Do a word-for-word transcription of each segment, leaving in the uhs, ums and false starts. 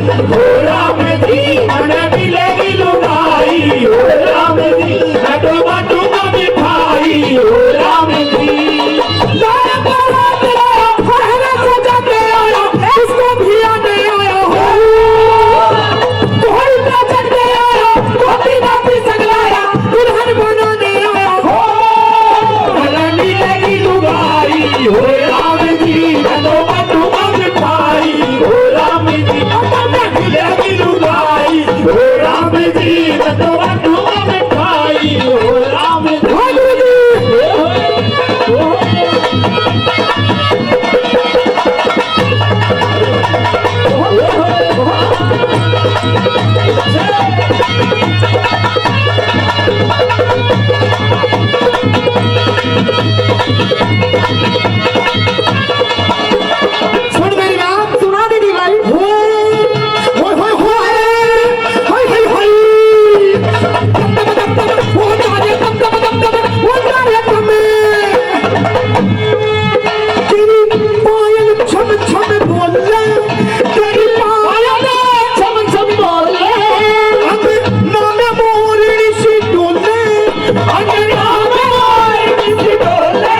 हो राम जी, मने मिलेगी लुगाई, हो राम जी, मैं तो बांटूंगा मिठाई, हो राम जी। लाया बारात लाया, हर हरा सजा के आया, इसको भी आने आया हो। घोड़ी पे चढ़ के आया, धोती नापी सगलाया, दुल्हन बनाने आया हो। मने मिलेगी लुगाई, हो राम जी, मैं तो बांटूंगा मिठाई, हो राम जी। सुन मेरी बात। सुना दीदी भाई। हो, हो, हो, हो, हो, हो, हो। तम, तम, तम, तम, वो तारे, तम, तम, तम, तम, वो तारे, तम। तेरी पायल छम छम बोले, तेरी पायल छम छम बोले। अंगना में मोरनी सी डोले, अंगना में मोरनी सी डोले।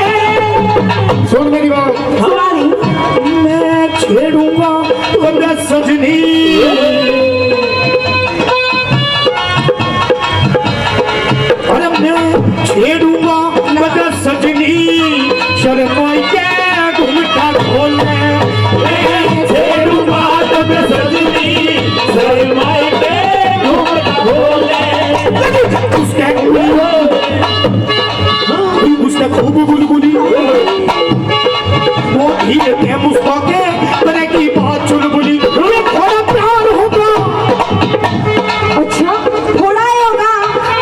सुन मेरी बात। सुना दी। मैं छेड़ूंगा तो दस सजनी, अरे मैं छेड़ूंगा तो दस सजनी, शर्माई के घूंघटा खोले। मैं छेड़ूंगा तो दस सजनी, शर्माई के घूंघटा खोले। उसके उसने खूब गुलगुली, वो धीरे थे मुस्का के, तने की बात चुलबुली। ये थोड़ा प्यार होगा। अच्छा, थोड़ा ही होगा।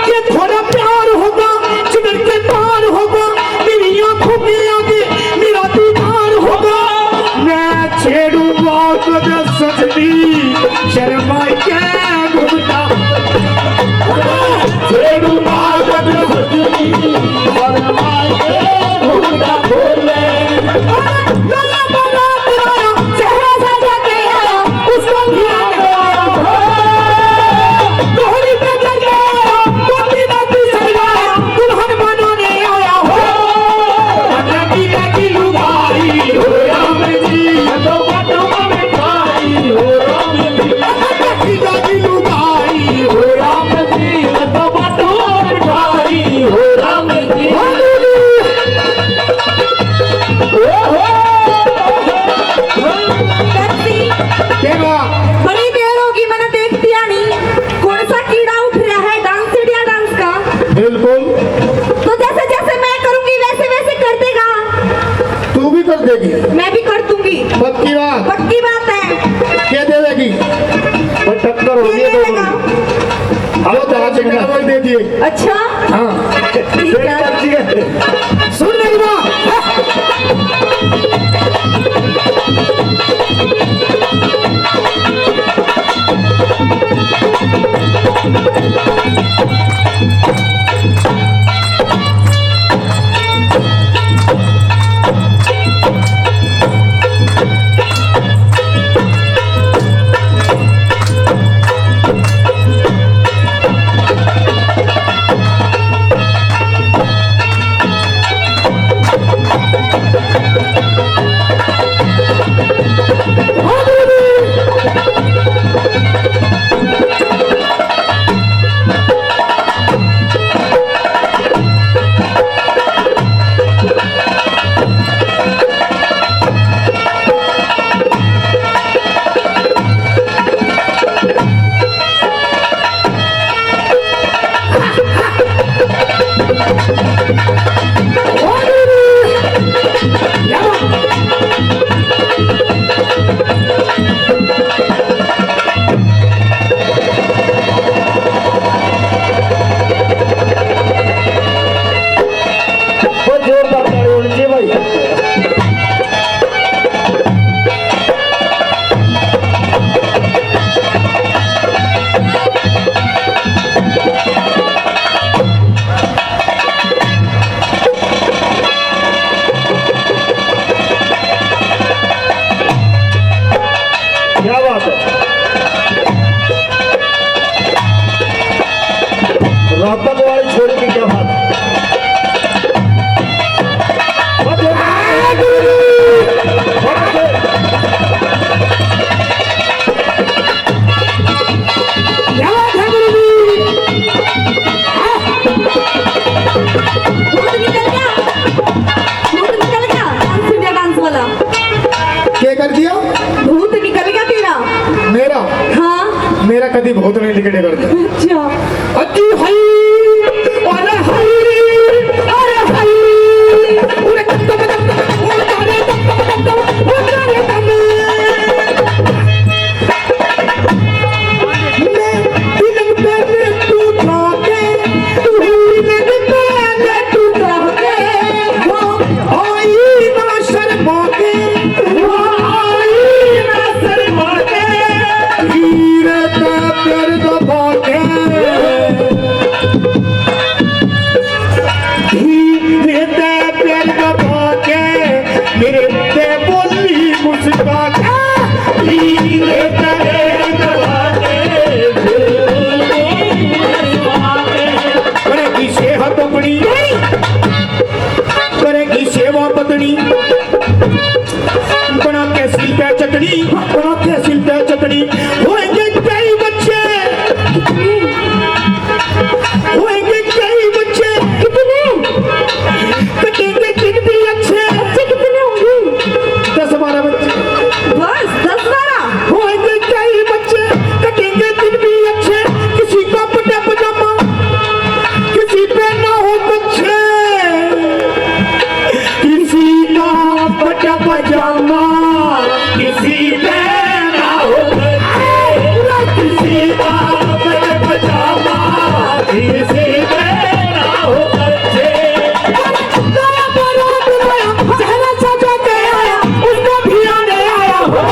ये थोड़ा प्यार होगा, जिगर के तार होगा, मेरी आंखों के आगे मेरा दीदार होगा। मैं छेड़ूंगा तुझे सजनी, शर्मा के घूंघटा। छेड़ूंगा तुझे सजनी, शर्मा के घूंघटा खोले। बड़ी देर होगी, मैंने देख दिया नहीं। कौन सा कीड़ा उठ रहा है डांस इंडिया डांस का? बिल्कुल। तो जैसे जैसे मैं करूंगी, वैसे वैसे कर देगा। तू भी कर देगी? मैं भी कर दूंगी। पक्की बात? पक्की बात है। क्या दे देगी? पर टक्कर हो रही है दोनों की। आओ, जहाँ से करवाई दे दिए। अच्छा? हाँ। ठीक है। सुन मेरी बात। भूत निकल गया तेरा? मेरा? हाँ। मेरा कदी भूत नहीं निकले करता। अच्छा। अति हई, अरे हई, अरे हई, उरे तम तम तम तम, ओ तारे तम तम तम तम, ओ तारे तम। मैं फिल्म पे तू जाके, तू फिल्म पे तू जाके, वो आई ना शर्मा के, वो आई ना शर्मा के, हीरे का प्यार दबा के, हीरे का प्यार दबा के, मेरे ते बोली मुस्का के, हीरे का प्यार दबा के। करेगी सेवा पत्नी, करेगी सेवा पत्नी, बना के सिल पे चटनी, बना के सिल पे चटनी। होएंगे कई बच्चे, होएंगे कई बच्चे। कितने? कटेंगे दिन भी अच्छे। बच्चे कितने होंगे? दस बारह बच्चे। बस दस बारह? होएंगे कई बच्चे, कटेंगे दिन भी अच्छे। किसी का पटा पजामा, किसी पे ना हो कच्छे। किसी का पटा पजामा, किसी पे ना हो कच्छे। किसी का पटा पजामा, किसी पे ना हो कच्छे। नया बारात लाया, चेहरा सजा के आया, उसको भी आने आया हो।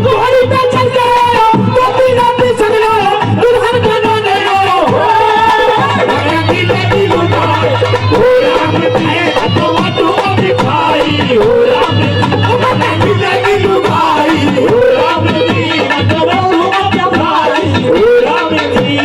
घोड़ी पे चढ़ के आया, टोपी ना पीछे लाया, दुल्हन बनाने आया हो। लगी लगी लुगाई, हो राम जी, तो तू भी भाई, हो राम जी, लगी लगी लुगाई, हो राम जी, तो तू भी भाई, हो राम जी।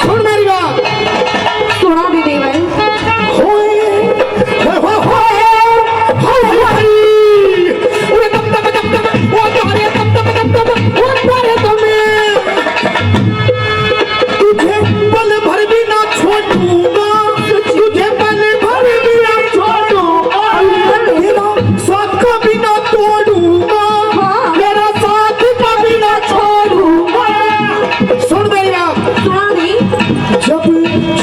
सुन मेरी बात। सुना दे दे भाई। होए, होए, होए, होए, होए, होए। उरे दम, दम, दम, दम, ओ तारे दम, दम, दम, दम, ओ तारे दम। तुझे पल भर भी ना छोड़ूंगा, तुझे पल भर भी ना छोड़ूंगा। तेरा साथ कभी ना तोड़ूंगा, हाँ। तेरा साथ कभी ना छोड़ूंगा। सुन मेरी बात। सुना दी। जब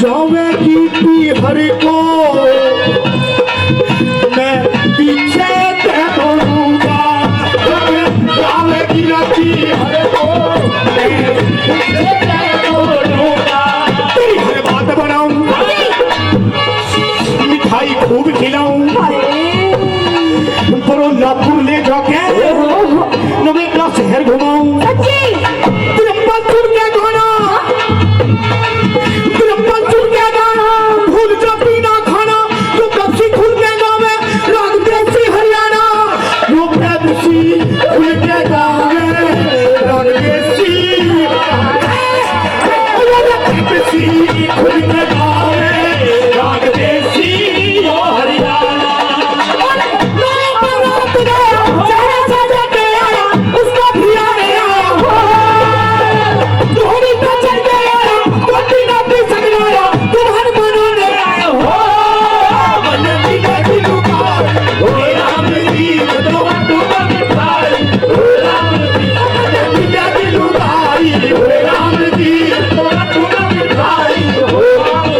जावेगी पीहर को मैं पीछे तै दौड़ूंगा। जब जावेगी ना पीहर को मैं पीछे तै दौड़ूंगा। तेरी हर बात बनाऊंगा। मिठाई खूब खिलाऊं। हाय। परोला पुर ले जाके ओहो। नवेला शहर घुमाऊं। सच्ची। तिरप्पा सुन के गाना, तिरप्पा सुन के गाना, भूल जा पीना खाना, तू Pepsi खुल के गावे, राग देसी हरियाणा। यो Pepsi खुल के गावे, राग देसी। Pepsi खुल के गावे, राग देसी, यो हरियाणा। और नया बारात गया, चेहरा सजा के आया, उसका भी आने आया। घोड़ी पे चढ़ के आया, टोपी ना पीछे लाया, दुल्हन बनाने आया। हो, बनती लगी लुगाई, हो राम जी, तो तू बन पाई, हो राम जी, बनती लगी लुगाई, हो राम जी, तो तू बन पाई, हो राम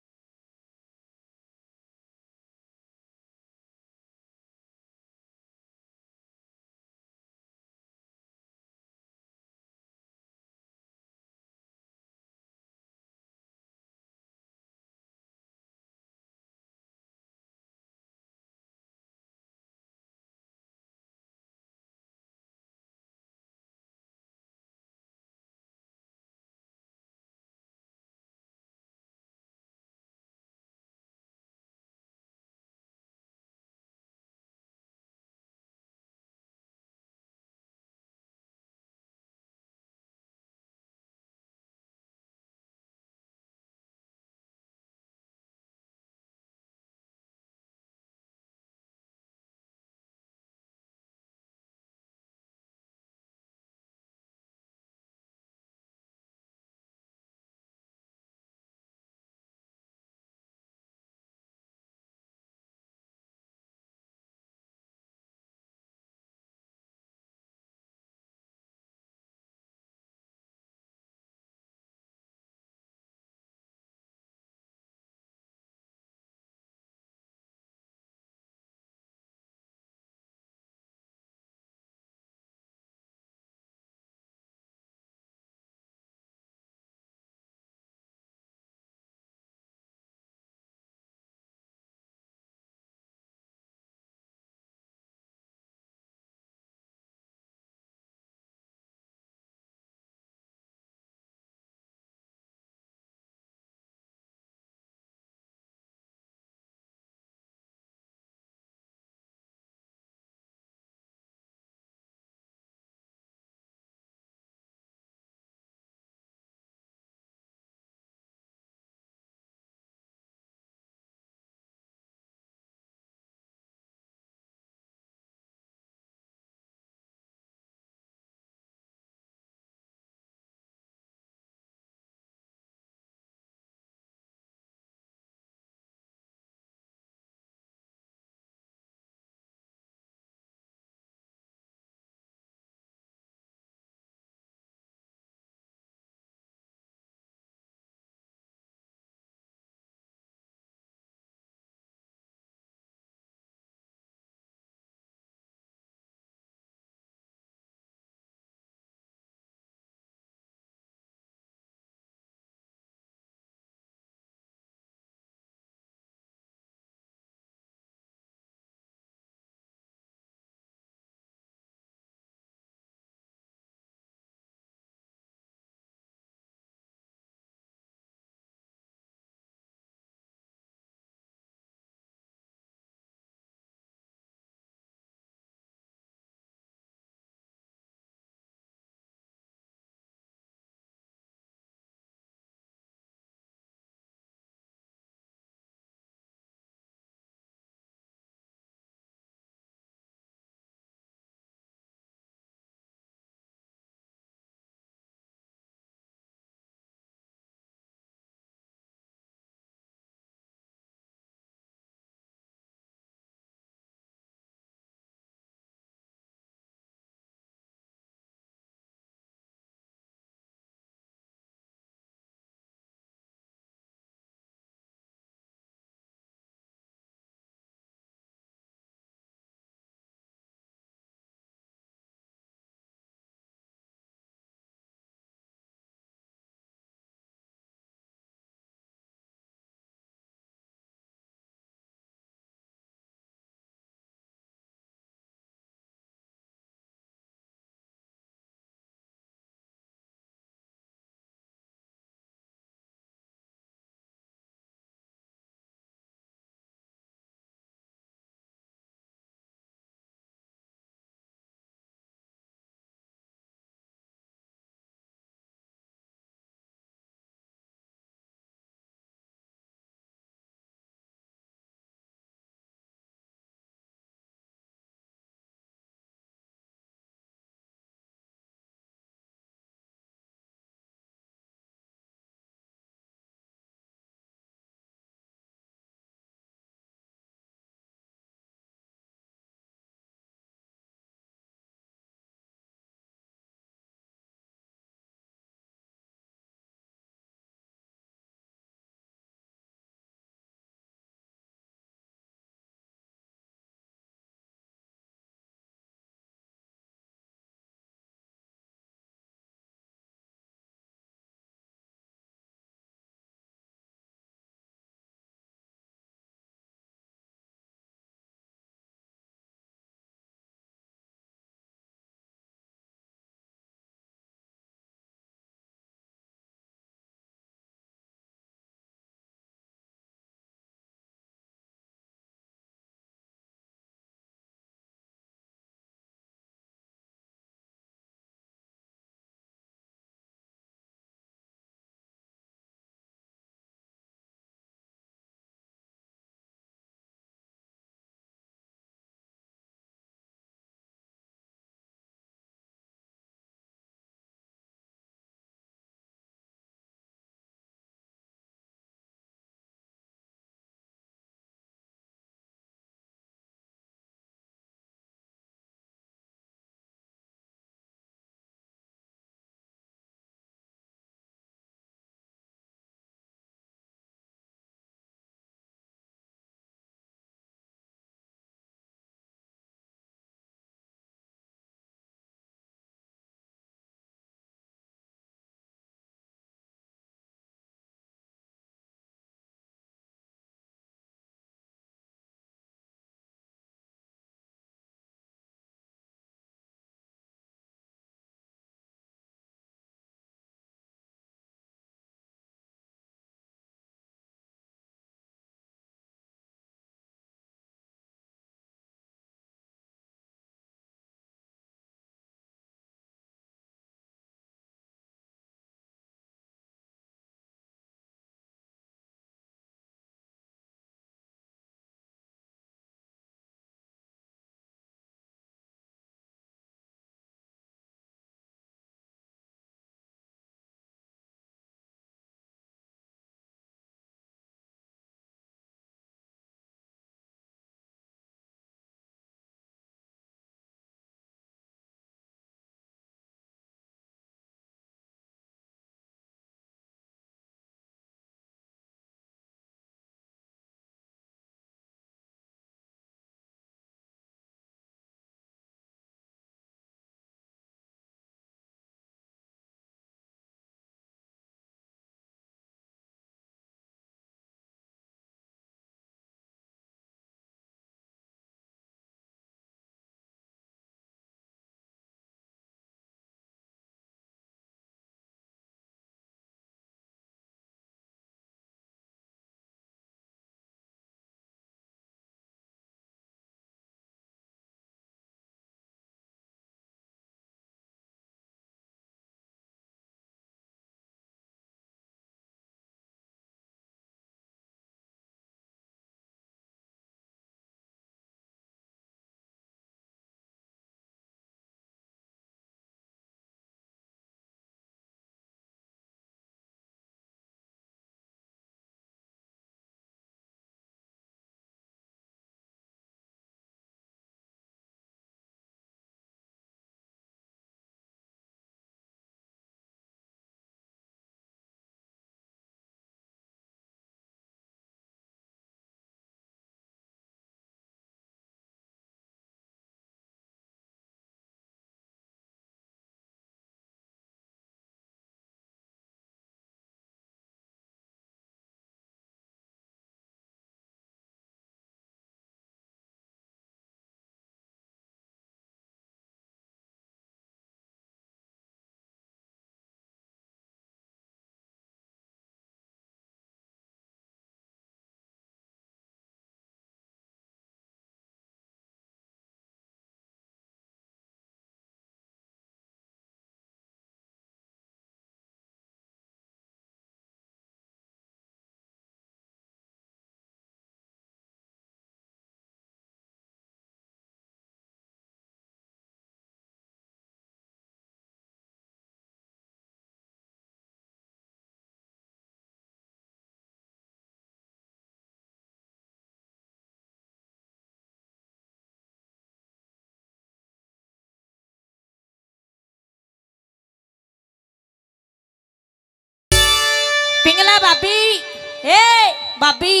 पिंगला भाभी, ए भाभी,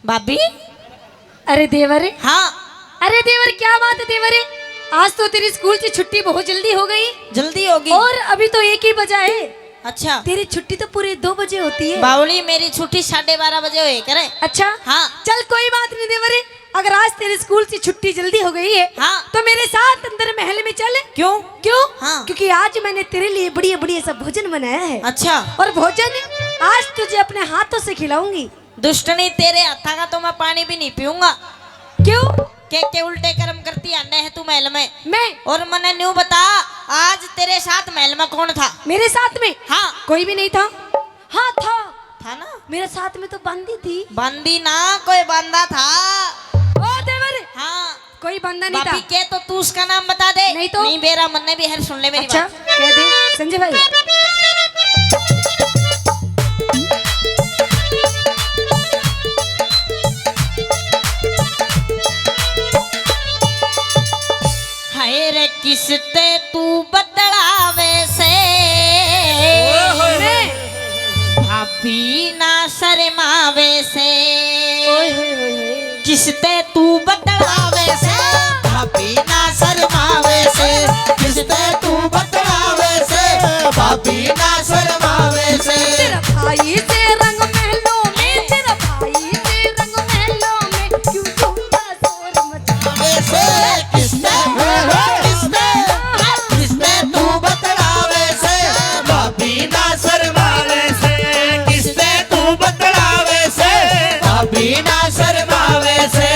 भाभी। अरे देवर। हाँ। अरे देवर, क्या बात है देवर? आज तो तेरी स्कूल की छुट्टी बहुत जल्दी हो गई। जल्दी होगी। और अभी तो एक ही बजा है। अच्छा। तेरी छुट्टी तो पूरे दो बजे होती है। बावली, मेरी छुट्टी साढ़े बारह बजे होए करे। अच्छा। हाँ। चल, कोई बात नहीं देवर, अगर आज तेरे स्कूल से छुट्टी जल्दी हो गई है, हाँ। तो मेरे साथ अंदर महल में चल। क्यों? क्यों? हाँ। क्योंकि आज मैंने तेरे लिए बढ़िया बढ़िया सा भोजन बनाया है। अच्छा। और भोजन आज तुझे अपने हाथों से खिलाऊंगी। दुष्टनी, तेरे हाथा का तो मैं पानी भी नहीं पीऊंगा। क्यों? के के उल्टे कर्म करती है, नह तू महल में। मैं? और मने न्यू बता, आज तेरे साथ महल में कौन था? मेरे साथ में? हाँ। कोई भी नहीं था। हाँ, था। था ना? मेरे साथ में तो बांदी थी। बांदी ना, कोई बांदा था। ओ देवर। हाँ। कोई बांदा नहीं भाभी था। के तो तू उसका नाम बता दे। नहीं तो। नहीं बेरा, मन्ने भी हर सुन ले मेरी अच्छा, बात। कह दे संजय भाई। हाय रे किसते तू बतलावे से। ओए होए होए। मैं। भाभी ना शर्मावे से। ओए होए होए होए। किसते तू बतलावे से, भाभी ना शर्मावे से। किसते तू बतलावे से, भाभी ना शर्मावे से। तेरा भाई से रंग महलों में, तेरा भाई से रंग महलों में, क्यों झूठा शोर मचावे से। किसते, किसते, किसते तू बतलावे से, भाभी ना शर्मावे से। किसते तू बतलावे से, भाभी ना शर्मावे से।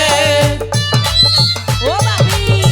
ओ भाभी।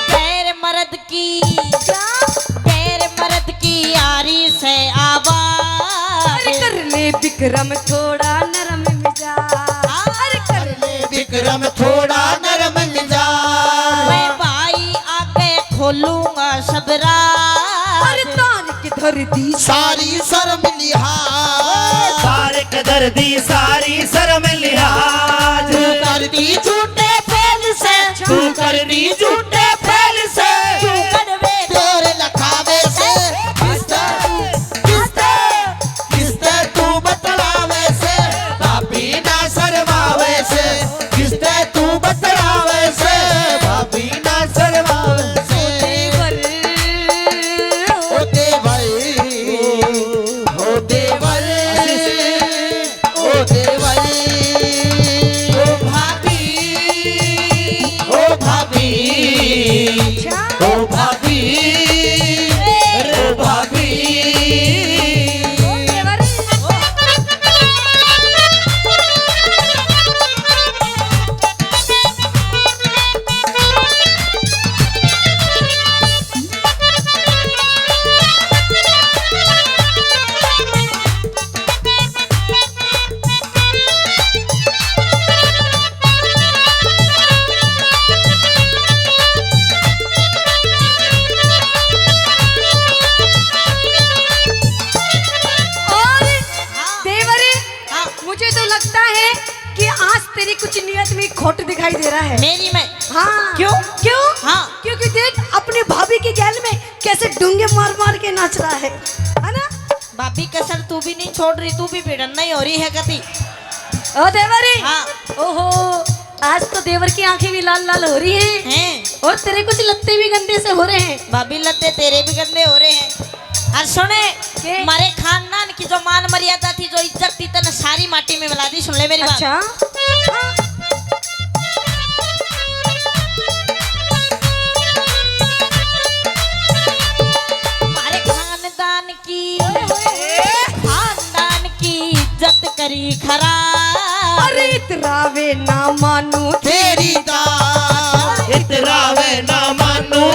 गैर मर्द की, क्या? गैर मर्द की आ रही से आवाज। अरे कर ले विक्रम थोड़ा नरम मिजाज। अरे कर ले विक्रम थोड़ा नरम मिजाज। मैं भाई आगे खोलूंगा सब राज। अरे तार के धर दी सारी शर्म लिहाज। तार के धर दी सारी शर्म लिहाज। तू कर दी झूठे फैल से, तू कर दी झूठे फैल से। तू करवे तोरे लखावे से। किसते, किसते, किसते तू बतलावे से, भाभी ना शर्मावे से। किसते तू बतलावे से, भाभी ना शर्मावे से। ओ देवर, ओ देवर, ओ देवर। ओ देवर, ओ भाभी, ओ भाभी, अच्छा। ओ भाभी, ओ भाभी। और देवरे, हाँ। मुझे तो लगता है कि आज तेरी कुछ नियत में खोट दिखाई दे रहा है। मेरी में? हाँ। क्यों? क्यों? हाँ। क्योंकि देख, अपनी भाभी के गैल में कैसे डूंगे मार मार के नाच रहा है, है ना? भाभी, कसर तू भी नहीं छोड़ रही, तू भी भिड़न नहीं हो रही है कती। ओ देवरी। हाँ। ओहो, आज तो देवर की आंखें भी लाल लाल हो रही हैं। हैं। और तेरे कुछ लत्ते भी गंदे से हो रहे हैं। भाभी, लत्ते तेरे भी गंदे हो रहे हैं। और सुने, के? हमारे खानदान की जो मान मर्यादा थी, जो इज्जत थी, तने सारी माटी में मिला दी। सुन ले मेरी बात। अच्छा। हाँ। हमारे खानदान की, खानदान की इज्जत करी खराब। अरे इतरावे ना मानू तेरी दाद, इतरावे ना मानू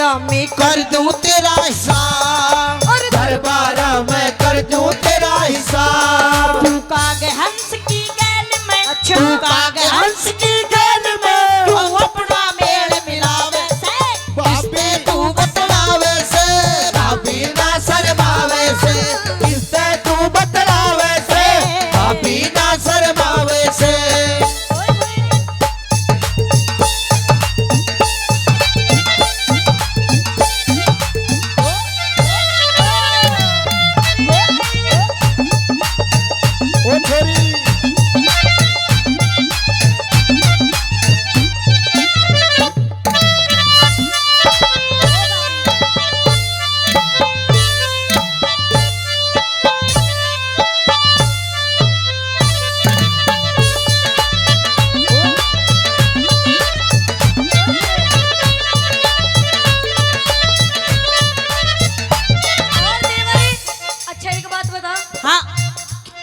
मैं कर दूं तेरा हिसाब, और दरबारा मैं कर दूं तेरा हिसाब। तू काग हंस की गैल में, अच्छा। तू काग हंस की गैल में, तू अपना मेल मिलावे से, भाभी तू बतलावे से, भाभी ना शर्मावे से, किससे तू बतलावे से, भाभी ना शर्मावे से। ओ छोरी। और देवरी, अच्छा, एक बात बता। हाँ।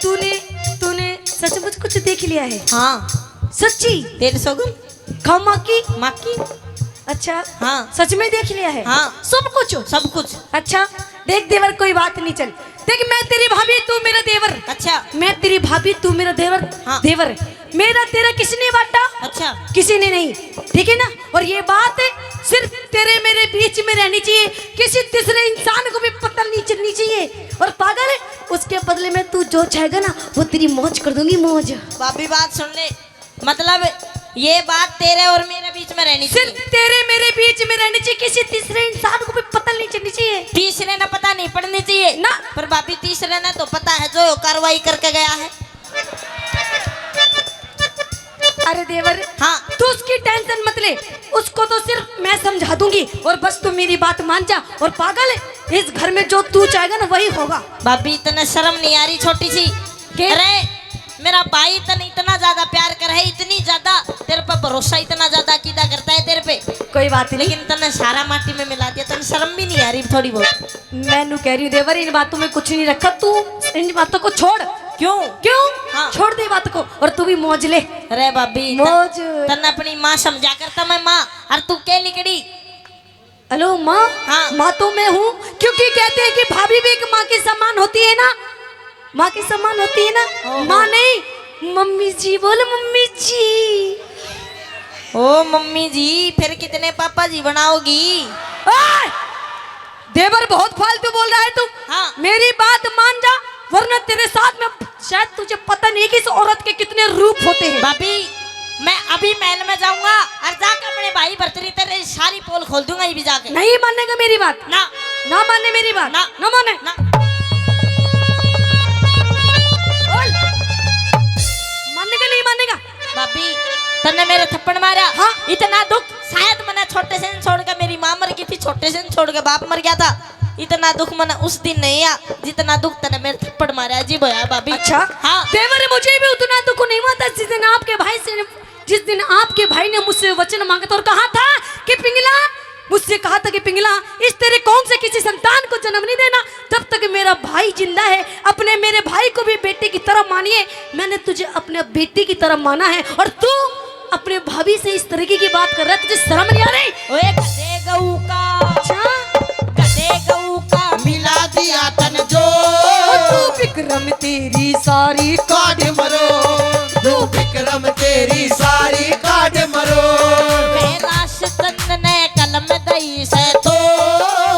तूने, तूने सचमुच कुछ देख लिया है? हाँ। सच्ची? तेरे सगुन। खामा की? माँ की। अच्छा। हाँ। सच में देख लिया है? हाँ। सब कुछ? सब कुछ। अच्छा, देख देवर, कोई बात नहीं, चल। देख, मैं तेरी भाभी, तू मेरा देवर। अच्छा। मैं तेरी भाभी, तू मेरा देवर। हाँ। देवर, मेरा तेरा किसी ने बांटा? अच्छा। किसी ने नहीं, ठीक है ना? और ये बात सिर्फ तेरे मेरे बीच में रहनी चाहिए, किसी तीसरे इंसान को भी पता नहीं चलनी चाहिए। और पागल, उसके बदले में तू जो चाहेगा ना, वो तेरी मौज कर दूंगी, मौज। भाभी, बात सुन ले, मतलब, ये बात तेरे और मेरे बीच में रहनी चाहिए। सिर्फ तेरे मेरे बीच में रहनी चाहिए, किसी तीसरे इंसान को भी पता नहीं चलनी चाहिए। तीसरे ने पता नहीं पड़नी चाहिए ना। पर भाभी, तीसरे ने तो पता है, जो कार्रवाई करके गया है। अरे देवर, हाँ। तू उसकी टेंशन मत ले, उसको तो सिर्फ मैं समझा दूंगी और बस तू मेरी बात मान जा। और पागल, इस घर में जो तू चाहेगा ना, वही होगा। भाभी, इतने शर्म नहीं आ रही, छोटी सी? के? अरे, मेरा भाई तने इतना ज्यादा प्यार करे है, इतनी ज्यादा, तेरे पे भरोसा इतना ज्यादा किदा करता है तेरे पे। कोई बात नहीं। लेकिन तने सारा माटी में मिला दिया, तने शर्म भी नहीं आ रही थोड़ी बहुत? मैं नू कह रही हूँ देवर, इन बातों में कुछ नहीं रखा, तू इन बातों को छोड़। क्यों? क्यों? हाँ। छोड़ दे बात को और तू भी मौज ले। अरे भाभी, मौज। तन-, तन्ने अपनी माँ समझा करता मैं माँ, और तू के लिकड़ी? हेलो माँ। हाँ। माँ तो मैं हूँ, क्योंकि कहते हैं कि भाभी भी एक माँ के समान होती है ना, माँ के समान होती है ना। ओहो। माँ नहीं, मम्मी जी, बोल मम्मी जी। ओ मम्मी जी, फिर कितने पापा जी बनाओगी? ओए! देवर बहुत फालतू बोल रहा है तू। हाँ। मेरी बात मान जा, वरना तेरे साथ में शायद तुझे पता नहीं कि इस औरत के कितने रूप होते हैं। भाभी, मैं अभी महल में जाऊंगा और जाकर अपने भाई भरतरी तेरे सारी पोल खोल दूंगा, ये भी जाके। नहीं मानेगा मेरी बात? ना। ना माने मेरी बात? ना। ना माने? ना। बोल। मानेगा, नहीं मानेगा? भाभी, तन्ने मेरे थप्पड़ मारा। हाँ। इतना दुख शायद मने छोटे से छोड़ के, मेरी माँ मर गई थी, छोटे से छोड़ के बाप मर गया था। इतना दुख मने उस दिन नहीं आ, जितना दुख तने मेरे थप्पड़ मारा जी भया भाभी। अच्छा? हाँ। देवर, मुझे भी उतना दुख नहीं हुआ था जिस दिन आपके भाई से, जिस दिन आपके भाई ने मुझसे वचन मांगा था और कहा था कि पिंगला, मुझसे कहा था कि पिंगला, इस तेरे कौन से किसी संतान को जन्म नहीं देना, जब तक मेरा भाई जिंदा है, अपने मेरे भाई को भी बेटे की तरह मानिए। मैंने तुझे अपने बेटे की तरह माना है और तू अपने भाभी से इस तरीके की बात कर रहा है, तुझे शर्म नहीं आ रही? ओए गधे गऊ का। अच्छा? गधे गऊ का मिला दिया तन जो। ओ तू विक्रम तेरी सारी काट मरो। तू विक्रम तेरी सारी काट मरो। कैलाश चंद ने कलम दई से तो।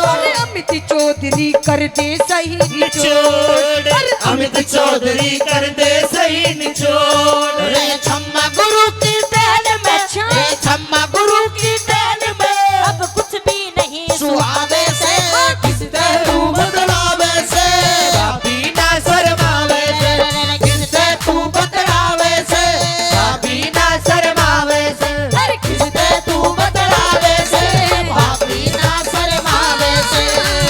अरे अमित चौधरी कर दे सही निचोड़। निचोड़। अरे अमित चौधरी कर दे सही निचोड़। रे छम्मा गुरु की देन में, अच्छा। रे छम्मा गुरु की देन में। अब कुछ भी नहीं सुहावे से, किस तू बदलावे से, भाभी ना शर्मावे से, किस तू बदलावे से, भाभी ना शर्मावे से, अरे किस तू बदलावे से, भाभी ना शर्मावे से,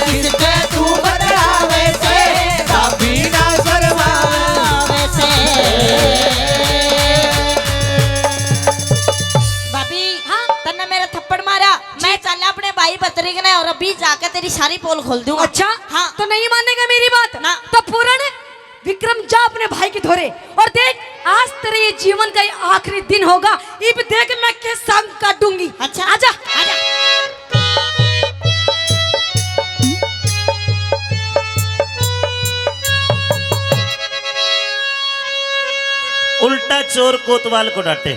किस तू बदलावे से, भाभी ना शर्मावे से। भाभी, हाँ? तन्ने मेरा थप्पड़ मारा, मैं चल अपने भाई भतरी ने और अभी जाके तेरी सारी पोल खोल दूंगा। अच्छा? हाँ। तो नहीं मानेगा मेरी बात? ना। तो पूरण, विक्रम, जा अपने भाई के धोरे और देख, आज तेरे ये जीवन का ये आखिरी दिन होगा। इब देख मैं के संग काटूंगी। अच्छा। आजा। आजा। उल्टा चोर कोतवाल को डांटे,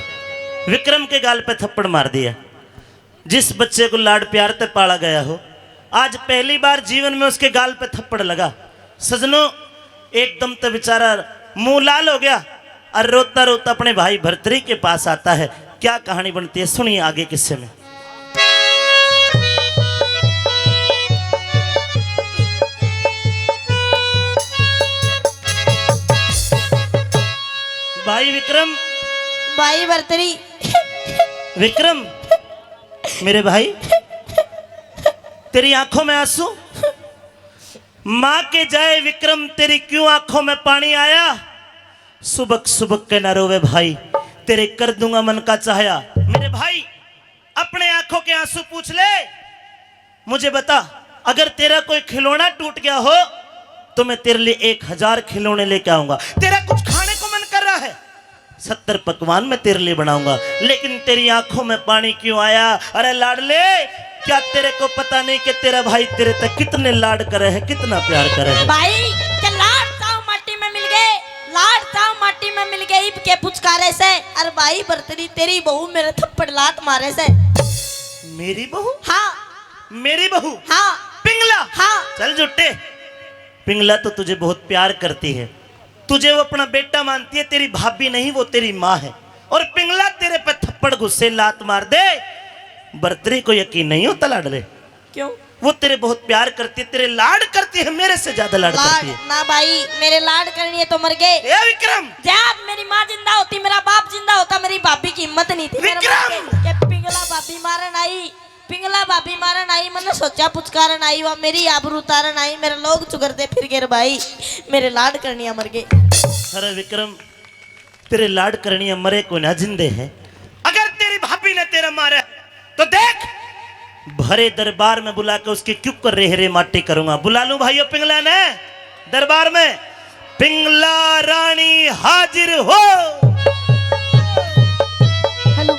विक्रम के गाल पे थप्पड़ मार दिया। जिस बच्चे को लाड प्यार ते पाला गया हो, आज पहली बार जीवन में उसके गाल पे थप्पड़ लगा। सजनों, एकदम तो बेचारा मुंह लाल हो गया और रोता रोता अपने भाई भरतरी के पास आता है। क्या कहानी बनती है, सुनिए आगे किस्से में। भाई विक्रम। भाई भरतरी। विक्रम, मेरे भाई, तेरी आंखों में आंसू? माँ के जाए विक्रम, तेरी क्यों आंखों में पानी आया? सुबक सुबक के ना रोवे भाई, तेरे कर दूंगा मन का चाहया। मेरे भाई, अपने आंखों के आंसू पूछ ले, मुझे बता, अगर तेरा कोई खिलौना टूट गया हो तो मैं तेरे लिए एक हजार खिलौने लेके आऊंगा। तेरा कुछ खाने को मन कर रहा है, सत्तर पकवान मैं तेरे लिए बनाऊंगा, लेकिन तेरी आंखों में पानी क्यों आया? अरे लाडले, क्या तेरे को पता नहीं कि तेरा भाई तेरे तक कितने लाड करे है, कितना प्यार करे है? भाई, के लाड चाव माटी में मिल गए, लाड चाव माटी में मिल गए, इब के पुचकारे से। अरे भाई भरतरी, तेरी बहू मेरे थप्पड़ लात मारे से। मेरी बहू? हाँ। मेरी बहू? हाँ। पिंगला? हाँ। चल झूठे, पिंगला तो तुझे बहुत प्यार करती है, तुझे वो अपना बेटा मानती है, तेरी भाभी नहीं, वो तेरी माँ है। और पिंगला तेरे पे थप्पड़ गुस्से लात मार दे, भरतरी को यकीन नहीं होता लाडले। क्यों? वो तेरे बहुत प्यार करती है, तेरे लाड करती है, मेरे से ज्यादा लाड लाड करती है। ना भाई, मेरे लाड करनी है तो मर गए। ए विक्रम! जब मेरी माँ जिंदा होती, मेरा बाप जिंदा होता, मेरी भाभी की हिम्मत नहीं थी। मेरे विक्रम! मर गए। के पिंगला भाभी मारन आई, पिंगला भाभी मारन आई, मन्ने सोचा पुचकारन आई, वा मेरी आबरू उतारन आई, मेरे लोग चुगरदे फिर गए रे भाई, मेरे लाड करनिया मर गए। अरे विक्रम, तेरे लाड करनिया मरे को ना जिंदे हैं। अगर तेरी भाभी ने तेरा मारा तो देख, भरे दरबार में बुला के उसकी क्यों कर रे रे माटी करूंगा। बुला लूं भाइयों पिंगला ने दरबार में? पिंगला रानी हाजिर हो। हेलो।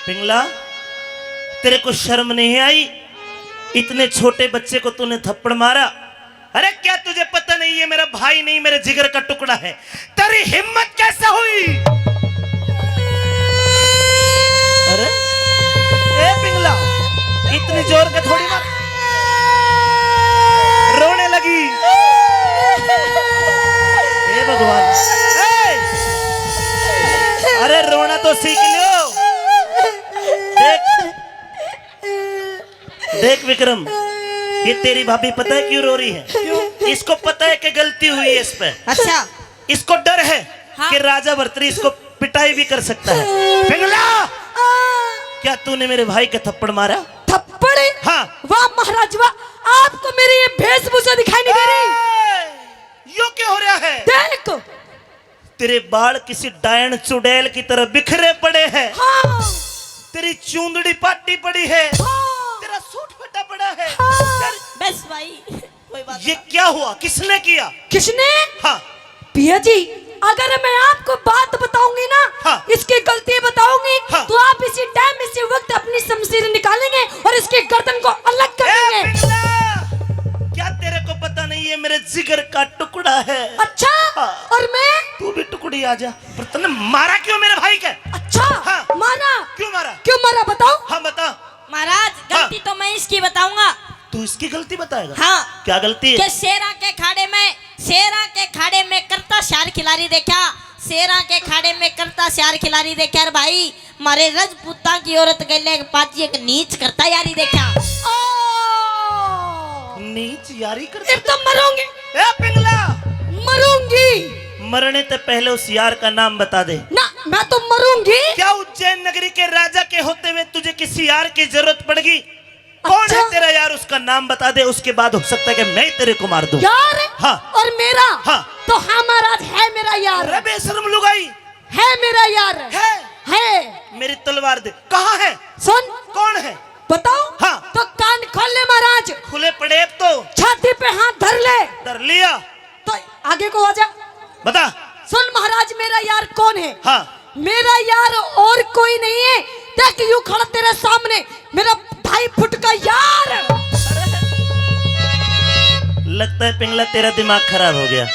पिंगला, तेरे को शर्म नहीं आई? इतने छोटे बच्चे को तूने थप्पड़ मारा। अरे क्या तुझे पता नहीं, ये मेरा भाई नहीं, मेरे जिगर का टुकड़ा है? तेरी हिम्मत कैसे हुई? अरे ए पिंगला, इतनी जोर के थोड़ी मार, रोने लगी। हे भगवान, ए! अरे रोना तो सीख लो। देख, देख विक्रम, ये तेरी भाभी पता है क्यों रो रही है? क्यों? इसको पता है कि गलती हुई है इस पे। अच्छा। इसको डर है हाँ। कि राजा भरतरी इसको पिटाई भी कर सकता है। पिंगला, क्या तूने मेरे भाई का थप्पड़ मारा? थप्पड़? हाँ। वाह महाराज वाह, आपको मेरी ये वेशभूषा दिखाई नहीं दे रही? ए, यो क्या हो रहा है? देख, तेरे बाल किसी डायन चुड़ैल की तरह बिखरे पड़े हैं। हाँ। तेरी चूंदड़ी पाटी पड़ी है। हाँ। तेरा सूट फटा पड़ा है। हाँ। तेरी बस भाई, कोई बात ये नहीं। क्या हुआ? किसने किया? किसने? हाँ। भैया जी, अगर मैं आपको बात बताऊंगी ना, हाँ। इसकी गलती बताऊंगी, हाँ। तो आप इसी टाइम, इसी वक्त अपनी शमशीर निकालेंगे और इसकी गर्दन को अलग कर ए, देंगे। पिंगला, क्या तेरे को पता नहीं है, मेरे जिगर का टुकड़ा है? अच्छा, हाँ। और मैं? तू भी टुकड़ी आ जा, पर तूने मारा क्यों मेरे भाई के? अच्छा, हाँ। मारा? क्यों मारा? क्यों मारा बताओ? हाँ, बता। महाराज, हाँ। गलती तो मैं इसकी बताऊंगा। तू इसकी गलती बताएगा? हाँ। क्या गलती है? के शेरा के खाड़े में, शेरा के खाड़े में करता श्यार खिलाड़ी देखा, शेरा के खाड़े में करता श्यार खिलाड़ी देखा। अरे भाई, मारे रजपूतां की औरत गले के पाछी एक नीच करता यारी देखा। ओ! नीच यारी करता? इब तो मरूंगी। ए पिंगला! मरूंगी। मरने ते पहले उस यार का नाम बता दे। ना, मैं तो मरूंगी। क्या उज्जैन नगरी के राजा के होते हुए तुझे किसी यार की जरूरत पड़गी? कौन है अच्छा। तेरा यार, उसका नाम बता दे, उसके बाद हो सकता है कि मैं ही तेरे को मार दूं। यार? हाँ। और मेरा? हाँ। तो हाँ महाराज, है मेरा यार। अरे बेशरम लुगाई। है मेरा यार। है? है। मेरी तलवार दे। कहाँ है? सुन। कौन है? बताओ। हाँ। तो कान खोल ले महाराज। खुले पड़े अब तो। छाती पे हाथ धर ले। धर लिया। तो आगे को आ जा। बता। सुन महाराज, मेरा यार कौन है? हाँ। मेरा यार और कोई नहीं है। देख यूं खड़ा तेरे सामने मेरा भाई फुटका यार। लगता है पिंगला, तेरा दिमाग खराब हो गया।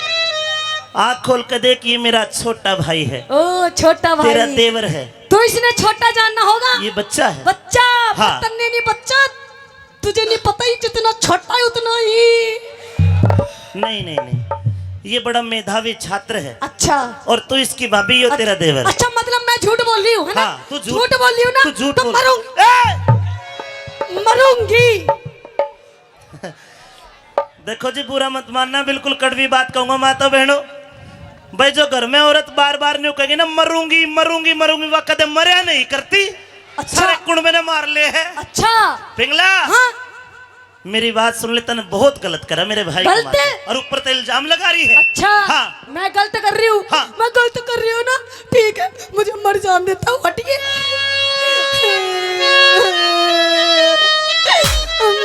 आँख खोल के देख, ये मेरा छोटा भाई है। ओ, छोटा भाई। तेरा देवर है। तो इसने छोटा जानना होगा। ये बच्चा है। बच्चा? हाँ। तन्ने नहीं बच्चा, तुझे नहीं पता ही, जितना छोटा है उतना ही। नहीं, नहीं, नहीं, ये बड़ा मेधावी छात्र है। अच्छा। और तू इसकी भाभी हो, अच्छा, तेरा देवर। अच्छा, मतलब मैं झूठ बोल रही हूँ, है ना? हाँ, तू झूठ, झूठ बोल रही हूँ ना? तू झूठ तो बोल। मरूंगी। ए! मरूंगी। देखो जी, बुरा मत मानना, बिल्कुल कड़वी बात कहूंगा माता बहनों। भाई, जो घर में औरत बार बार न्यू कहेगी ना, "मरूंगी, मरूंगी, मरूंगी," वह कदे मरया नहीं करती। अच्छा। सारे कुण में ने मार ले है। अच्छा। पिंगला। हाँ। मेरी बात सुन ले, तने बहुत गलत करा मेरे भाई के गलत? माथे। और ऊपर ते इल्जाम लगा रही है। अच्छा। हाँ। मैं गलत कर रही हूँ। हाँ। मैं गलत कर रही हूँ ना। ठीक है, मुझे मर जान देता हूँ, हटिए।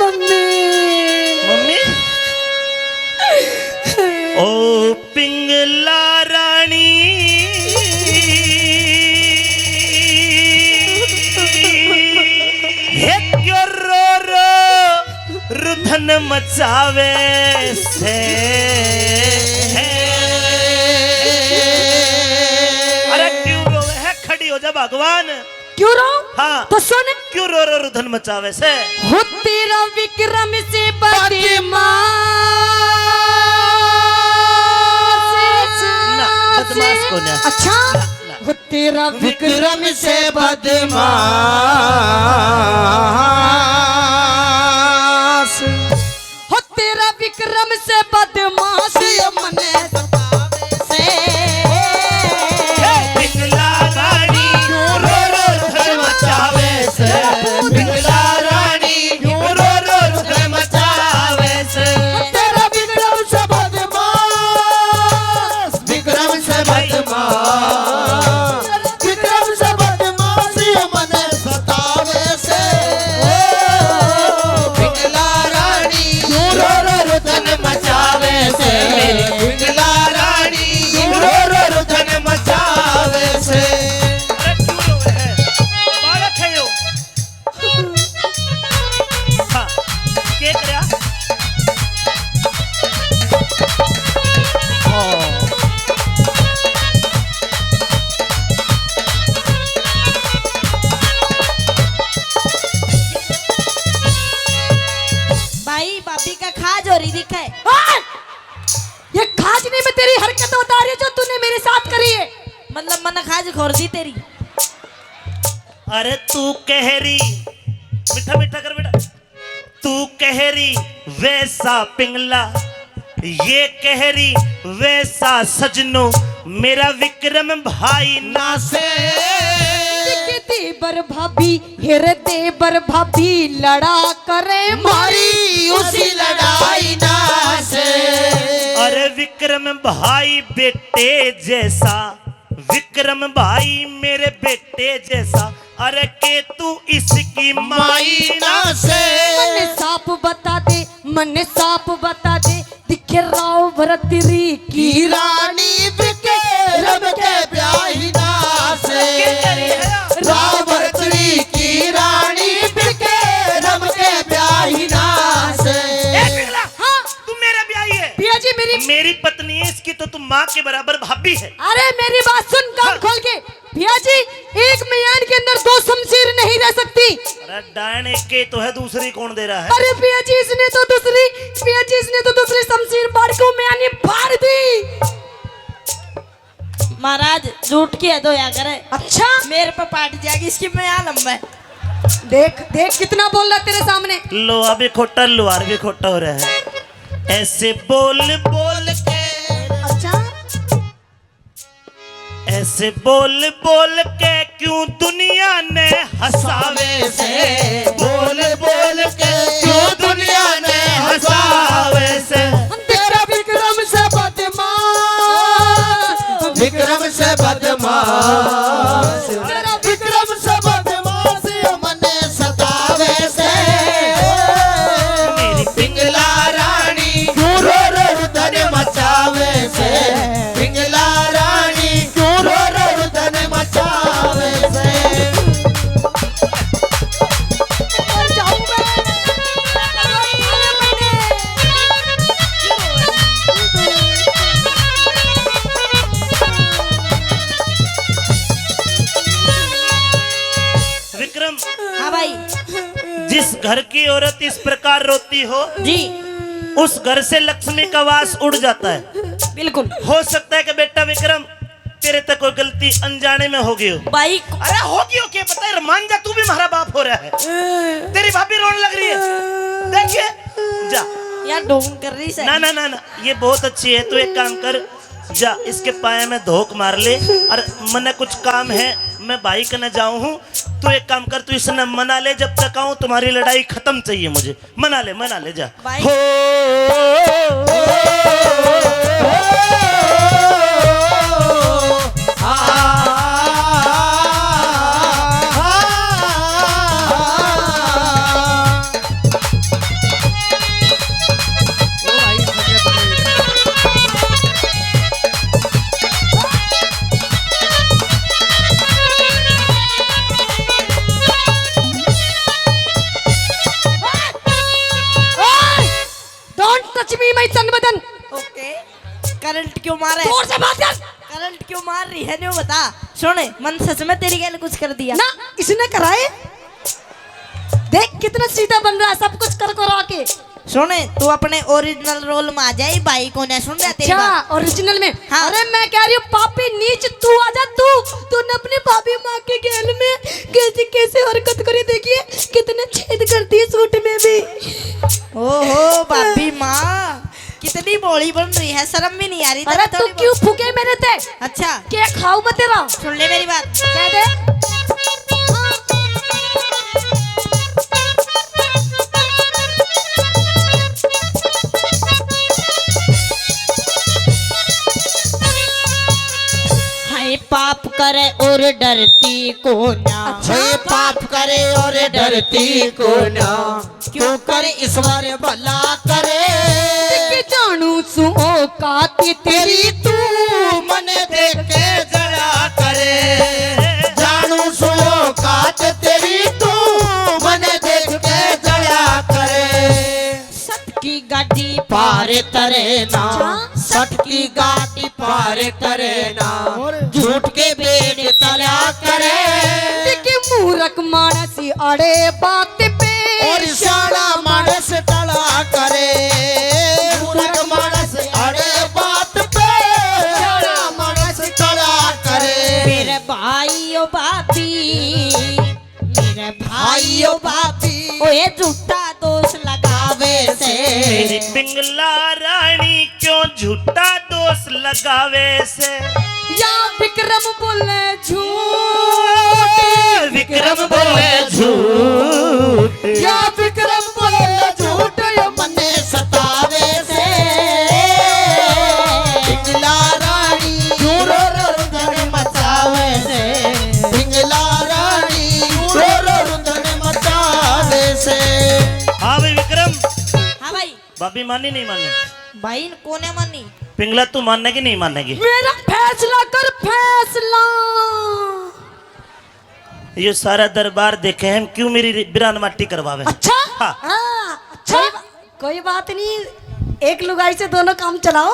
मम्मी। मम्मी? ओ पिंगला रानी, हे क्यों रो रो रुधन मचावे से। अरे क्यों रोवे है? खड़ी हो जा भगवान। क्यों रो? हाँ। तो सुन। क्यों रो रो रुधन मचावे से? हो तेरा विक्रम से बदमाश। ना, बदमाश को ना। अच्छा। ना, ना। हो तेरा विक्रम से बदमाश। हो तेरा विक्रम से बदमाश, ये मने सतावे से। हे पिंगला रानी, क्यों रो रो रुधन मचावे से। पिंगला रानी, क्यों रो रो रुधन मचावे से। तेरा विक्रम से बदमाश, विक्रम से बदमाश, विक्रम से बदमाश, ये मने सतावे से। ओ पिंगला रानी, क्यों रो रो रुदन मचावे से। पिंगला रानी, क्यों रो रो रुदन मचावे से। अरे क्यों रोवे है? बालक है यो। हाँ, के करया? हाँ। भाई, भाभी का खाज हो रही दिखे। ओए! ये खाज नहीं, मैं तेरी हरकत बता रही हूँ जो तूने मेरे साथ करी है। मतलब, मन खाज खोर दी तेरी। अरे तू कह रही, मीठा मीठा कर बेटा। तू कह रही वैसा पिंगला, ये कह रही वैसा सजनो, मेरा विक्रम भाई ना से। देवर भाभी, हेर देवर भाभी लड़ा करे मारी उसी लड़ाई ना से। अरे विक्रम भाई बेटे जैसा, विक्रम भाई मेरे बेटे जैसा, अरे के तू इसकी माई ना से। मन्ने साफ बता दे, मन्ने साफ बता दे, दिखे राव भरतरी की रानी विक्रम के ब्याही ना से। राव भरतरी की रानी विक्रम के ब्याही ना से। ए पिंगला, हाँ। तू मेरा ब्याही है। पिया जी, मेरी मेरी पत्नी है, इसकी तो तू माँ के बराबर भाभी है। अरे मेरी बात सुन कान हाँ। खोल के। पिया जी, एक म्यान के अंदर दो शमशीर नहीं रह सकती। अरे डायन एक के तो है, दूसरी कौन दे रहा है? अरे पिया जी, इसने तो दूसरी, पिया जी, इसने तो दूसरी शमशीर बाढ़ के म्यानी फाड़ दी। महाराज, झूठ की हद होया करे। अच्छा? मेरे पे पाट जाएगी इसकी, मैं यहाँ लंबा है। देख, देख कितना बोल रहा तेरे सामने। लोहा भी खोटा, लुहार भी खोटा हो रहा है। ऐसे बोल बोल के। अच्छा? ऐसे बोल बोल के क्यों दुनिया ने हंसावे से, बोल बोल के क्यों दुनिया ने हंसावे से। तेरा विक्रम से बदमाश, विक्रम से बदमाश, तेरा विक्रम से बदमाश, मने सतावे से। मेरी पिंगला रानी क्यों रो रो रुदन मचावे से, पिंगला रानी क्यों रो रो रुदन मचावे से। हाँ भाई। जिस घर की औरत इस प्रकार रोती हो, जी। उस घर से लक्ष्मी का वास उड़ जाता है। बिल्कुल। हो सकता है कि बेटा विक्रम, तेरे तक कोई गलती अनजाने में हो गई हो। भाई। अरे, हो गई हो, क्या पता है, मान जा, तू भी हमारा बाप हो रहा है। तेरी भाभी रोने लग रही है, देखिए, जा। यार, ढोंग कर रही है। ना, ना, ना, ना, ये बहुत अच्छी है। तू एक काम कर, जा, इसके पाए में धोक मार ले, और मने कुछ काम है, मैं भाई कने जाऊं हूँ। तू एक काम कर, तू इसने मना ले, जब तक आऊं तुम्हारी लड़ाई खत्म चाहिए मुझे। मना ले, मना ले, जा। भाई। हो। Don't touch me, my तन बदन। ओके। करंट क्यों मारे? जोर से बात कर। करंट क्यों मार रही है, न्यू बता। सुन, मन सच में तेरी गैल कुछ कर दिया? ना, इसने कराए। देख कितना सीधा बन रहा है, सब कुछ कर करा के। सुन, तू अपने ओरिजिनल रोल में आ जाए, भाई को ना सुन रहा तेरी अच्छा, बात। ओरिजिनल में? हाँ। अरे मैं कह रही हूँ पापी नीच तू आ जा, तू, तूने अपनी भाभी माँ के गैल में कैसे, कैसे हरकत करी, देखिए कितने छेद कर दिए सूट में भी। ओहो, भाभी माँ, कितनी भोली बन रही है, शर्म भी नहीं आ रही अरे तेरे तू थोड़ी क्यों बहुत? फूके मेरे ते? अच्छा। क्या खाऊं मैं तेरा? सुन ले मेरी बात। कह दे। हाय पाप करे और डरती को ना। अच्छा। हाय पाप करे और डरती को ना। क्यों कर ईश्वर भला करे। देख जानू सु औकात तेरी तू मन देख के जला करे। जानू सु औकात तेरी तू मन देख के जला करे। सत की गाड़ी पार करे ना। अच्छा। सत की गाड़ी पार करे ना। और? झूठ के बेन तला करे। देख मूरख मानस अड़े बात पे। और सियाणा मानस टला करे। मूरख मानस अड़े बात पे। सियाणा मानस टला करे। मेरे भाई ओ भाभी, मेरे भाई ओ भाभी, ओए झूठा दोष लगावे से। मेरी पिंगला रानी क्यों झूठा दोष लगावे से। या विक्रम बोले झूठ। विक्रम बोले झूठ। या विक्रम बोले झूठ, यो मन्ने सतावे से। पिंगला रानी क्यों रो रो रुदन मचावे से। पिंगला रानी क्यों रो रो रुदन मचावे से। हाँ भाई विक्रम। हाँ भाई। भाभी मानी नहीं मानी? भाई कोने मानी? पिंगला तू मानेगी नहीं मानेगी? मेरा फैसला कर फैसला। ये सारा दरबार देखे हम क्यों मेरी बिरान माटी करवावे। अच्छा? हाँ। हाँ, अच्छा। कोई बा-, कोई बात नहीं, एक लुगाई से दोनों काम चलाओ।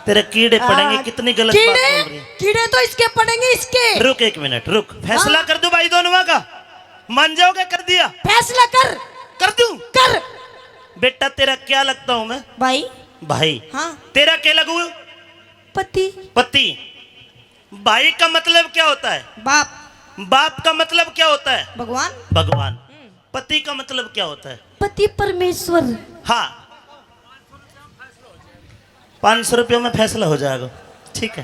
तेरे कीड़े पड़ेंगे, हाँ, कितनी गलत बात कीड़े, बोल रही है। कीड़े तो इसके पड़ेंगे, इसके। रुक एक मिनट, रुक, फैसला हाँ। कर दूं भाई दोनों का, मान जाओगे? कर दिया फैसला। कर। कर दूं? कर। बेटा तेरा क्या लगता हूं मैं? भाई। भाई। हाँ। तेरा क्या लगू? पति। पति। भाई का मतलब क्या होता है? बाप। बाप का मतलब क्या होता है? भगवान। भगवान। हम्म। पति का मतलब क्या होता है? पति परमेश्वर। हाँ, पाँच सौ रुपयों में फैसला हो जाएगा। ठीक है।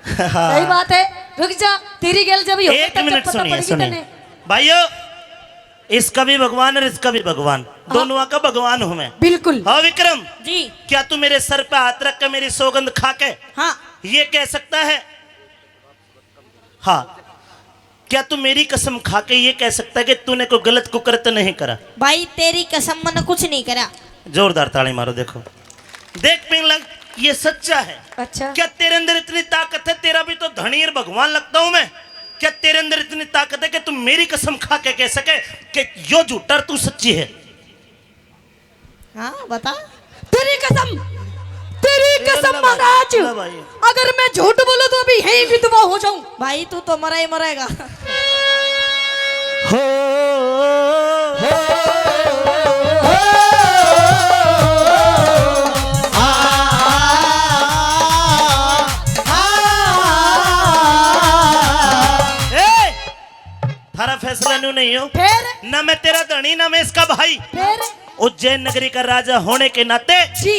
हाँ। सही बात है। रुक जा, तेरी गैल जब ही होगा, एक तब जब मिनट पता सुनिए, पड़ेगी सुनिए। तने। भाइयों, इसका भी भगवान और इसका भी भगवान, हाँ। दोनों का भगवान हूँ मैं। बिल्कुल। हाँ विक्रम, जी। क्या तू मेरे सर पे हाथ रख के मेरी सौगंध खा के हाँ। ये कह सकता है? हाँ, क्या तू मेरी कसम खा के ये कह सकता है कि तूने कोई गलत कुकृत्य नहीं करा? भाई, तेरी कसम, मैंने कुछ नहीं करा। जोरदार ताली मारो। देखो, देख पिंगला, ये सच्चा है। अच्छा। क्या तेरे अंदर इतनी ताकत है? तेरा भी तो धनी और भगवान लगता हूं मैं। क्या तेरे अंदर इतनी ताकत है कि तू मेरी कसम खा के कह सके कि यो झूठा और तू सच्ची है? हाँ, बता। तेरी कसम, तेरी ए कसम अल्लाह भाई, महाराज, अल्लाह भाई। अगर मैं झूठ बोलूं तो अभी यहीं विधवा हो जाऊं। भाई, तू तो मरा ही मरेगा। हो, हो, हो, आ, आ, आ। ए, थारा फैसला न्यू नहीं हो। फिर? ना मैं तेरा धनी, ना मैं इसका भाई। फिर? उज्जैन नगरी का राजा होने के नाते जी।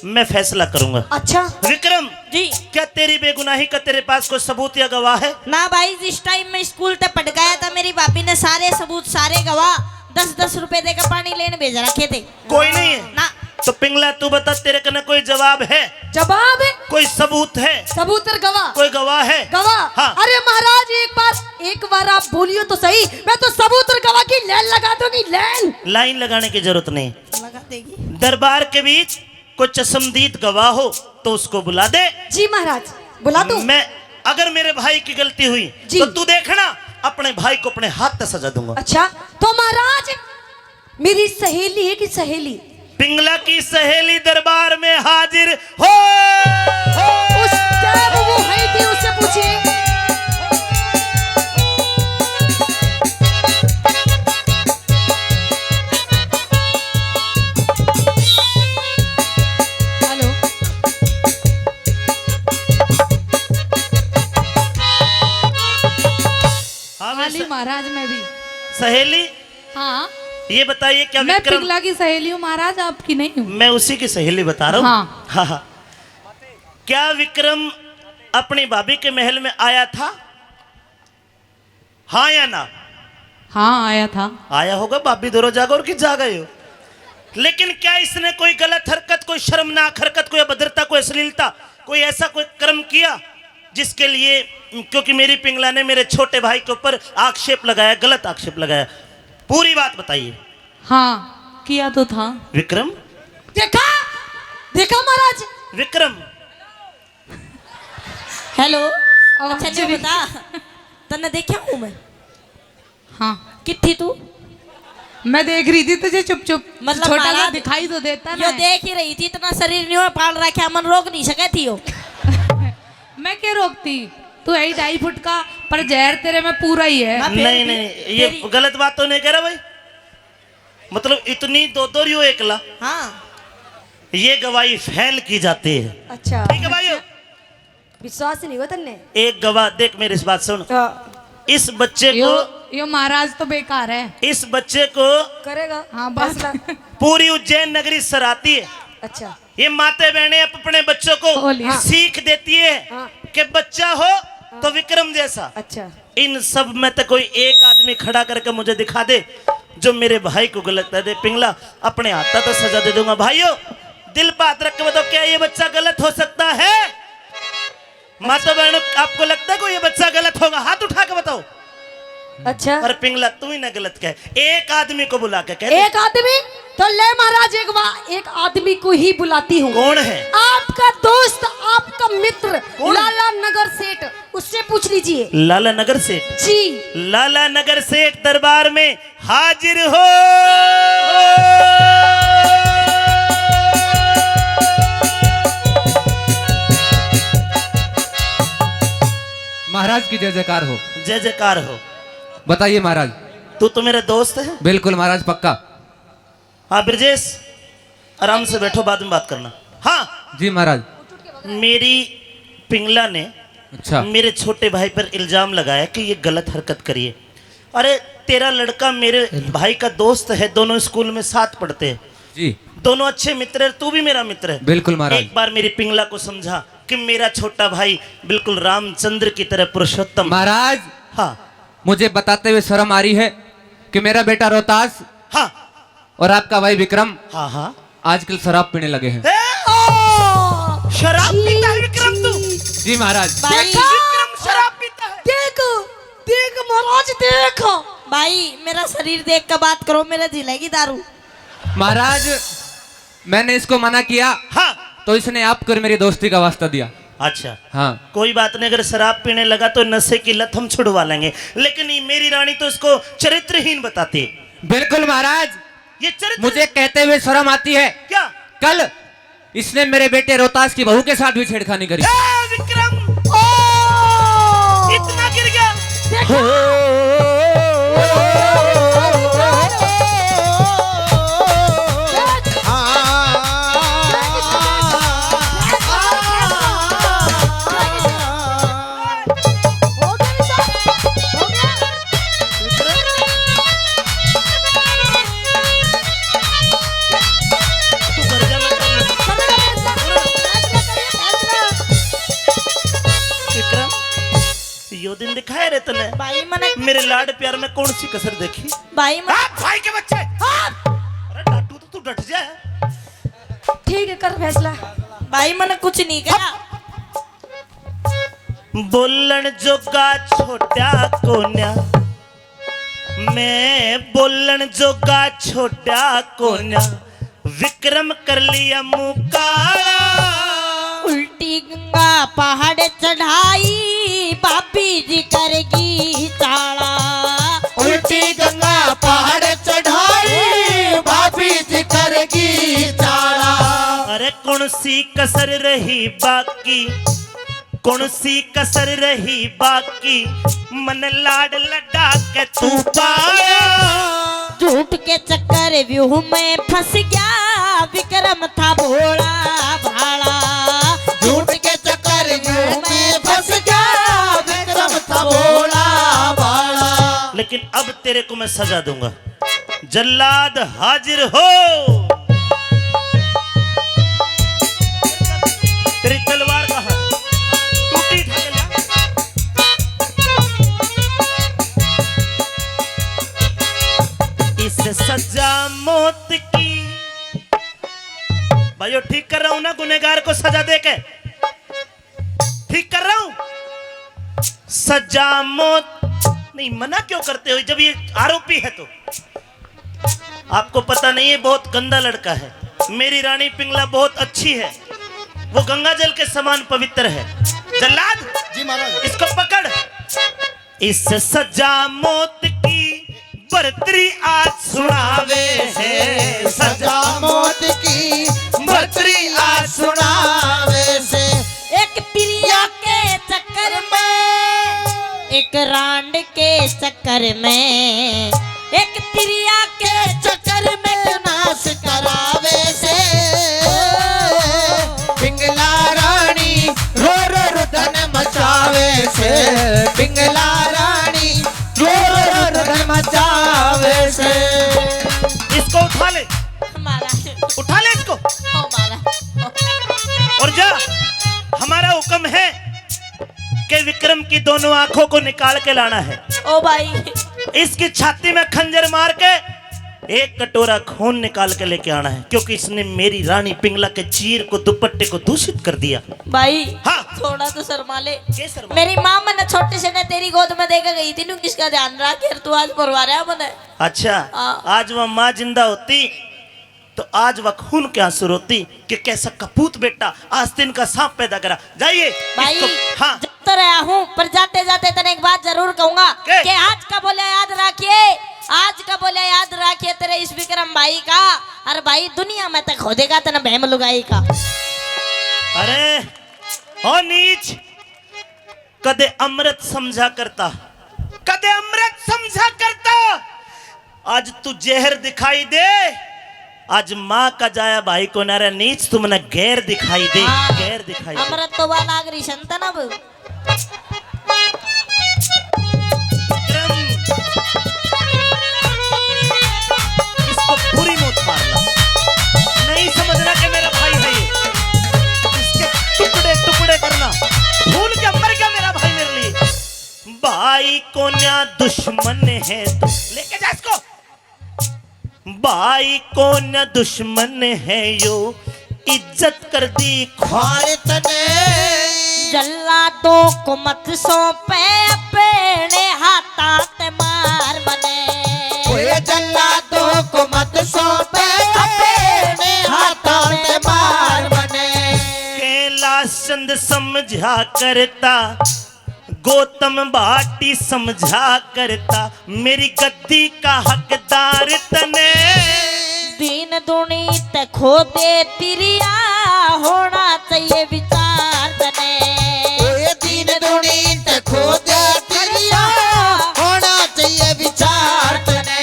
मैं फैसला करूंगा। अच्छा। विक्रम, जी। क्या तेरी बेगुनाही का तेरे पास कोई सबूत या गवाह है? ना भाई, जिस टाइम मैं स्कूल ते पढ़ गया था, मेरी भाभी ने सारे सबूत, सारे गवाह दस दस रुपए देकर पानी लेने भेज रखे थे। कोई नहीं है? ना। तो पिंगला, तू बता, तेरे कने कोई जवाब है? जवाब है? कोई सबूत है? सबूत और गवाह। कोई गवाह है? गवाह। हाँ। अरे महाराज, एक बार, एक बार आप बोलियो तो सही, मैं तो सबूत और गवाह की लाइन लगा दूंगी, लाइन। लाइन लगाने की जरूरत नहीं। लगा देगी। दरबार के बीच कोई चश्मदीद गवाह हो तो उसको बुला दे। जी महाराज, बुला दूं? मैं, अगर मेरे भाई की गलती हुई जी। तो तू देखना, अपने भाई को अपने हाथ से सजा दूंगा। अच्छा, तो महाराज, मेरी सहेली है कि सहेली? पिंगला की सहेली दरबार में हाजिर हो। उस टाइम वो है थी, उससे पूछिए। हेलो। हाँ, हाँ मैं जी स- महाराज, मैं भी। सहेली, हाँ। ये बताइए, क्या मैं विक्रम पिंगला की सहेली हूँ महाराज, आपकी नहीं हूँ। मैं उसी की सहेली बता रहा हूँ। हाँ। हाँ, हाँ। क्या विक्रम अपनी भाभी के महल में आया था? हाँ या ना? हाँ, आया था। आया होगा, भाभी दोरो जागो और किस जागा हो? लेकिन क्या इसने कोई गलत हरकत, कोई शर्मनाक हरकत, कोई अभद्रता, कोई अश्लीलता, कोई ऐसा कोई कर्म किया जिसके लिए, क्योंकि मेरी पिंगला ने मेरे छोटे भाई के ऊपर आक्षेप लगाया, गलत आक्षेप लगाया। पूरी बात बताइए। हाँ, किया तो था। विक्रम? देखा, देखा महाराज। विक्रम। हेलो। अच्छा, जी। बता, तन्ने देखा हूँ मैं। हाँ। कित्थी तू? मैं देख रही थी तुझे चुप चुप। मतलब छोटा सा महाराज, दिखाई तो देता ना यो है। देख ही रही थी, इतना शरीर नहीं हो पाल रखा, मन रोक नहीं सके थी यो। मैं क्या रोकती? तू है ही ढाई फुट का, पर जहर तेरे में पूरा ही है। मैं फिर नहीं, भी नहीं, ये तेरी गलत बात तो नहीं कह रहा भाई। मतलब इतनी दो दो रियो एकला। हाँ। ये गवाही फेल की जाती है। अच्छा। ठीक है भाइयों। विश्वास नहीं हुआ तन्ने? एक गवाह, देख मेरी इस बात सुन। हाँ। इस बच्चे यो, को यो महाराज तो बेकार है। इस बच्चे को करेगा हाँ, बस। फैसला। पूरी उज्जैन नगरी सराहती है। अच्छा। ये माते बहनें अप-, अपने बच्चों को बोलिए। हाँ। सीख देती है हाँ। कि बच्चा हो तो हाँ। विक्रम जैसा। अच्छा। इन सब में तो कोई एक आदमी खड़ा करके मुझे दिखा दे जो मेरे भाई को गलत कह दे। पिंगला, अपने हाथा तो सजा दे दूंगा। भाइयों, दिल पे हाथ रख के बताओ, क्या ये बच्चा गलत हो सकता है? माता बहनों, आपको लगता है कोई ये बच्चा गलत होगा? हाथ उठा के बताओ। अच्छा। और पिंगला, तू ही ना गलत कह, एक आदमी को बुला के कह दे। एक आदमी? तो ले महाराज, एक वा-, एक आदमी को ही बुलाती हूँ। कौन है? आपका दोस्त, आपका मित्र, कौन? लाला नगर सेठ, उससे पूछ लीजिए। लाला नगर सेठ? जी। लाला नगर सेठ दरबार में हाजिर हो। महाराज की जय जयकार हो। जय जयकार हो। बताइए महाराज। तू तो मेरा दोस्त है। बिल्कुल महाराज, पक्का। हाँ ब्रजेश, आराम से बैठो, बाद में बात करना। हाँ। जी महाराज। मेरी पिंगला ने अच्छा। मेरे छोटे भाई पर इल्जाम लगाया कि ये गलत हरकत करी है। अरे, तेरा लड़का मेरे भाई का दोस्त है, दोनों स्कूल में साथ पढ़ते हैं। जी। दोनों अच्छे मित्र हैं, तू भी मेरा मित्र है। बिल्कुल महाराज। एक बार मेरी पिंगला को समझा कि मेरा छोटा भाई बिल्कुल रामचंद्र की तरह पुरुषोत्तम। महाराज, हाँ। मुझे बताते हुए शर्म आ रही है कि मेरा बेटा रोहतास हाँ। और आपका भाई विक्रम हाँ, हाँ। आजकल शराब पीने लगे हैं। ए, ओ, शराब पीता है विक्रम तू? जी महाराज। भाई। देखा? विक्रम शराब पीता है। देख, देख महाराज, देख। भाई, मेरा शरीर देख के बात करो, मेरा जी लेगी दारू। महाराज, मैंने इसको मना किया, हाँ। तो इसने आपको और मेरी दोस्ती का वास्ता दिया। अच्छा। हाँ। कोई बात नहीं, अगर शराब पीने लगा तो नशे की लत हम छुड़वा लेंगे, लेकिन ये मेरी रानी तो इसको चरित्रहीन बताती है। बिल्कुल महाराज, ये चरित्र मुझे कहते हुए शर्म आती है। क्या? कल इसने मेरे बेटे रोहतास की बहू के साथ भी छेड़खानी करी। ए, विक्रम! ओ! इतना गिर गया। देखो। हो। दिन दिखाए रे तने। भाई, मने मेरे लाड प्यार में कौन सी कसर देखी? भाई, मने आप भाई के बच्चे। हाँ। अरे डाटू, तो तू डट जा। ठीक है, कर फैसला। भाई, मने कुछ नहीं कहा। बोलण जोगा छोटा कोन्या, मैं बोलण जोगा छोटा कोन्या, विक्रम कर लिया मुँह काला। उल्टी गंगा पहाड़ चढ़ाई, भाभी जी करेगी चाला। उल्टी गंगा पहाड़ चढ़ाई, भाभी जी करेगी चाला। अरे कौन सी कसर रही बाकी, कौन सी कसर रही बाकी, मन लाड लडा के तू पाया। झूठ के चक्कर व्यूह में फंस गया, विक्रम था भोला भाला। झूठ के चक्कर व्यूह में फंस गया, विक्रम था भोला भाला। लेकिन अब तेरे को मैं सजा दूंगा। जल्लाद हाजिर हो। तेरी तलवार कहाँ? टूटी था जल्लाद। इस सजा मौत की, भाइयों, ठीक कर रहा हूं ना गुनहगार को सजा दे के? ठीक कर रहा हूं। सजा मौत नहीं, मना क्यों करते हो जब ये आरोपी है तो? आपको पता नहीं है, बहुत गंदा लड़का है। मेरी रानी पिंगला बहुत अच्छी है, वो गंगा जल के समान पवित्र है। जल्लाद, जी महाराज। इसको पकड़। इस सजा मौत की बरतरी आज सुनावे से, सजा मौत की बरतरी आज सुनावे से। एक प्रिया के चक्कर में, एक रांड के चक्कर में, एक प्रिया के चक्कर में नाश करावे से। पिंगला रानी रो रो रुदन मचावे से, पिंगला रानी रो रो रुदन मचावे से। इसको उठा ले, मारा। उठा ले इसको। ओ मारा। और जा, हमारा हुक्म है कि विक्रम की दोनों आंखों को निकाल के लाना है। ओ भाई। इसकी छाती में खंजर मार के एक कटोरा खून निकाल के लेके आना है, क्योंकि इसने मेरी रानी पिंगला के चीर को, दुपट्टे को दूषित कर दिया। भाई, हाँ। थोड़ा तो शर्मा ले। के शर्मा? मेरी माँ मन्ने छोटे से ने तेरी गोद में देके गई थी, नू किसका ध्यान रख, यार तू आज मरवा रहा मने। अच्छा, हाँ। आज वह माँ जिंदा होती तो आज वह खून के आंसू रोती कि कैसा कपूत बेटा आज दिन का सांप पैदा करा। जाइए भाई, इसको, हाँ। जा तो रहा हूँ, पर जाते जाते तने एक बात जरूर कहूंगा के? कि आज का बोला याद रखिए, आज का बोला याद रखिए तेरे इस विक्रम भाई का। अरे भाई, दुनिया में तक खोदेगा तने बहम लुगाई का। अरे ओ नीच, कदे अमृत समझा करता, कदे अमृत समझा करता। आज तू जहर दिखाई दे, आज माँ का जाया भाई को ना रे नीच, तू मने गैर दिखाई दे, हाँ, गैर दिखाई दे। अमृत तो वाला आगरी संतन अब। विक्रम, इसको बुरी मौत मारना, नहीं समझना कि मेरा भाई है ये, इसके टुकड़े टुकड़े करना, भूल के मर गया मेरा भाई मेरे लिए। भाई कोन्या दुश्मन है तू, लेके जा इसको। भाई कोन्या दुश्मन है यो, इज्जत कर दी ख्वार तने। जल्लादों को मत सौंपे अपने हाथा ते मार मने। ओए जल्लादों को मत सौंपे अपने हाथा ते मार मने। के लासंद समझा करता गौतम भाटी समझा करता, मेरी गद्दी का हकदार तने। दीन दुनी ते खोदे तिरिया, होना चाहिए विचार तने। ओए दीन दुनी ते खोदे तिरिया, होना चाहिए विचार तने।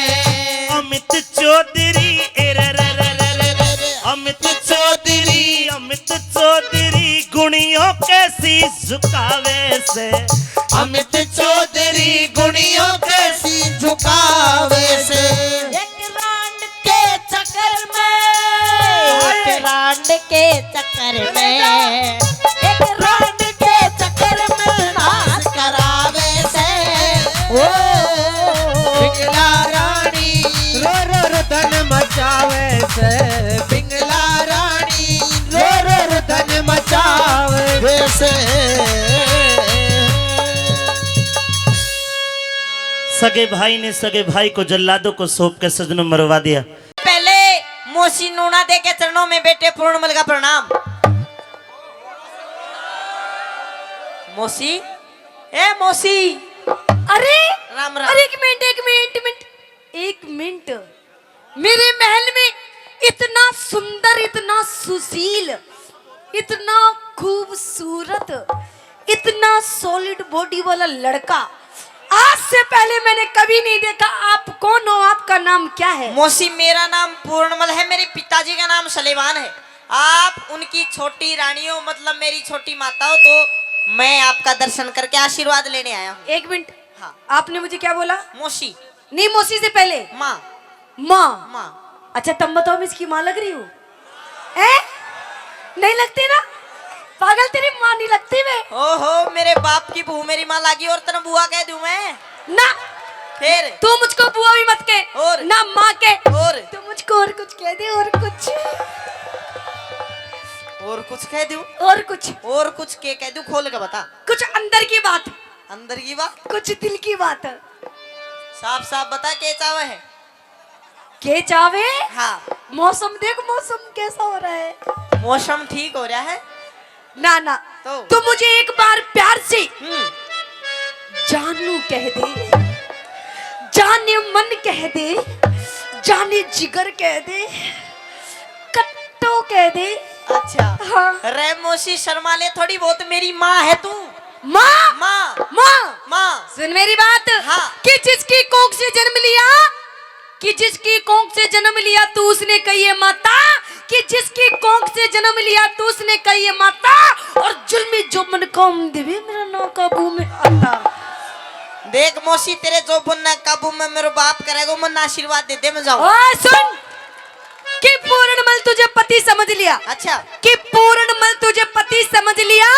अमित चौधरी, ए रे रे रे रे रे रे, अमित चौधरी, अमित चौधरी गुणियों के शीश झुकावे से। अमित चौधरी गुणियों के शीश झुकावे से। एक रांड के चक्कर में, एक रांड के चक्कर में, एक रांड के चक्कर में नाश नाश करावे से। से पिंगला रानी रो रो रो धन मचावे से। सगे भाई ने सगे भाई को जल्लादों को सौंप के सजनों मरवा दिया। पहले मौसी नूना दे के चरणों में बैठे पूर्णमल का प्रणाम। मौसी, ए मौसी। अरे, राम राम। अरे, एक मिनट, एक मिनट, एक मिनट, एक मिनट। मेरे महल में इतना सुंदर, इतना सुशील, इतना खूबसूरत, इतना सॉलिड बॉडी वाला लड़का आज से पहले मैंने कभी नहीं देखा। आप कौन हो? आपका नाम क्या है? मौसी, मेरा नाम पूर्णमल है, मेरे पिताजी का नाम सलेमान है। आप उनकी छोटी रानी हो, मतलब मेरी छोटी माता हो, तो मैं आपका दर्शन करके आशीर्वाद लेने आया हूँ। एक मिनट। हाँ। आपने मुझे क्या बोला? मौसी। नहीं, मौसी से पहले माँ। माँ। माँ। अच्छा, तुम बताओ, मैं इसकी माँ लग रही हूँ? हैं? नहीं लगती ना? पागल, तेरी माँ नहीं लगती मैं। ओहो, मेरे बाप की बहू मेरी माँ लागी और तने बुआ कह दूं मैं? ना। फिर? तू मुझको बुआ भी मत कह। और? ना माँ कह। और? तू मुझको और कुछ कह दे, और कुछ। और कुछ कह दूं? और कुछ। और कुछ के कह दूं? खोल के बता। कुछ अंदर की बात। अंदर की बात? कुछ दिल की बात। साफ साफ बता, के चावे है? के चावे? हाँ। मौसम देख, मौसम कैसा हो रहा है। मौसम ठीक हो रहा है। ना, ना। तो? तू मुझे एक बार प्यार से हम्म। जानू कह दे, जाने मन कह दे, जाने जिगर कह दे, कट्टो कह दे। अच्छा। हाँ। रे मौसी, शर्मा ले थोड़ी बहुत, मेरी माँ है तू। माँ? माँ। माँ। माँ। सुन मेरी बात। हाँ। कि जिसकी कोख से जन्म लिया, कि जिसकी कोख से जन्म लिया तू, उसने कही है माता, कि जिसकी कोख से जन्म लिया तू, उसने कही है माता, और जुल्मी जोबन काम देवे मेरा ना काबू में आता। देख मौसी, तेरे जोबन ना काबू में मेरे बाप करेगा, मन आशीर्वाद दे दे, मैं जाऊँ। ओए सुन, कि पूर्णमल तुझे पति समझ लिया। अच्छा। कि पूर्णमल तुझे पति समझ लिया,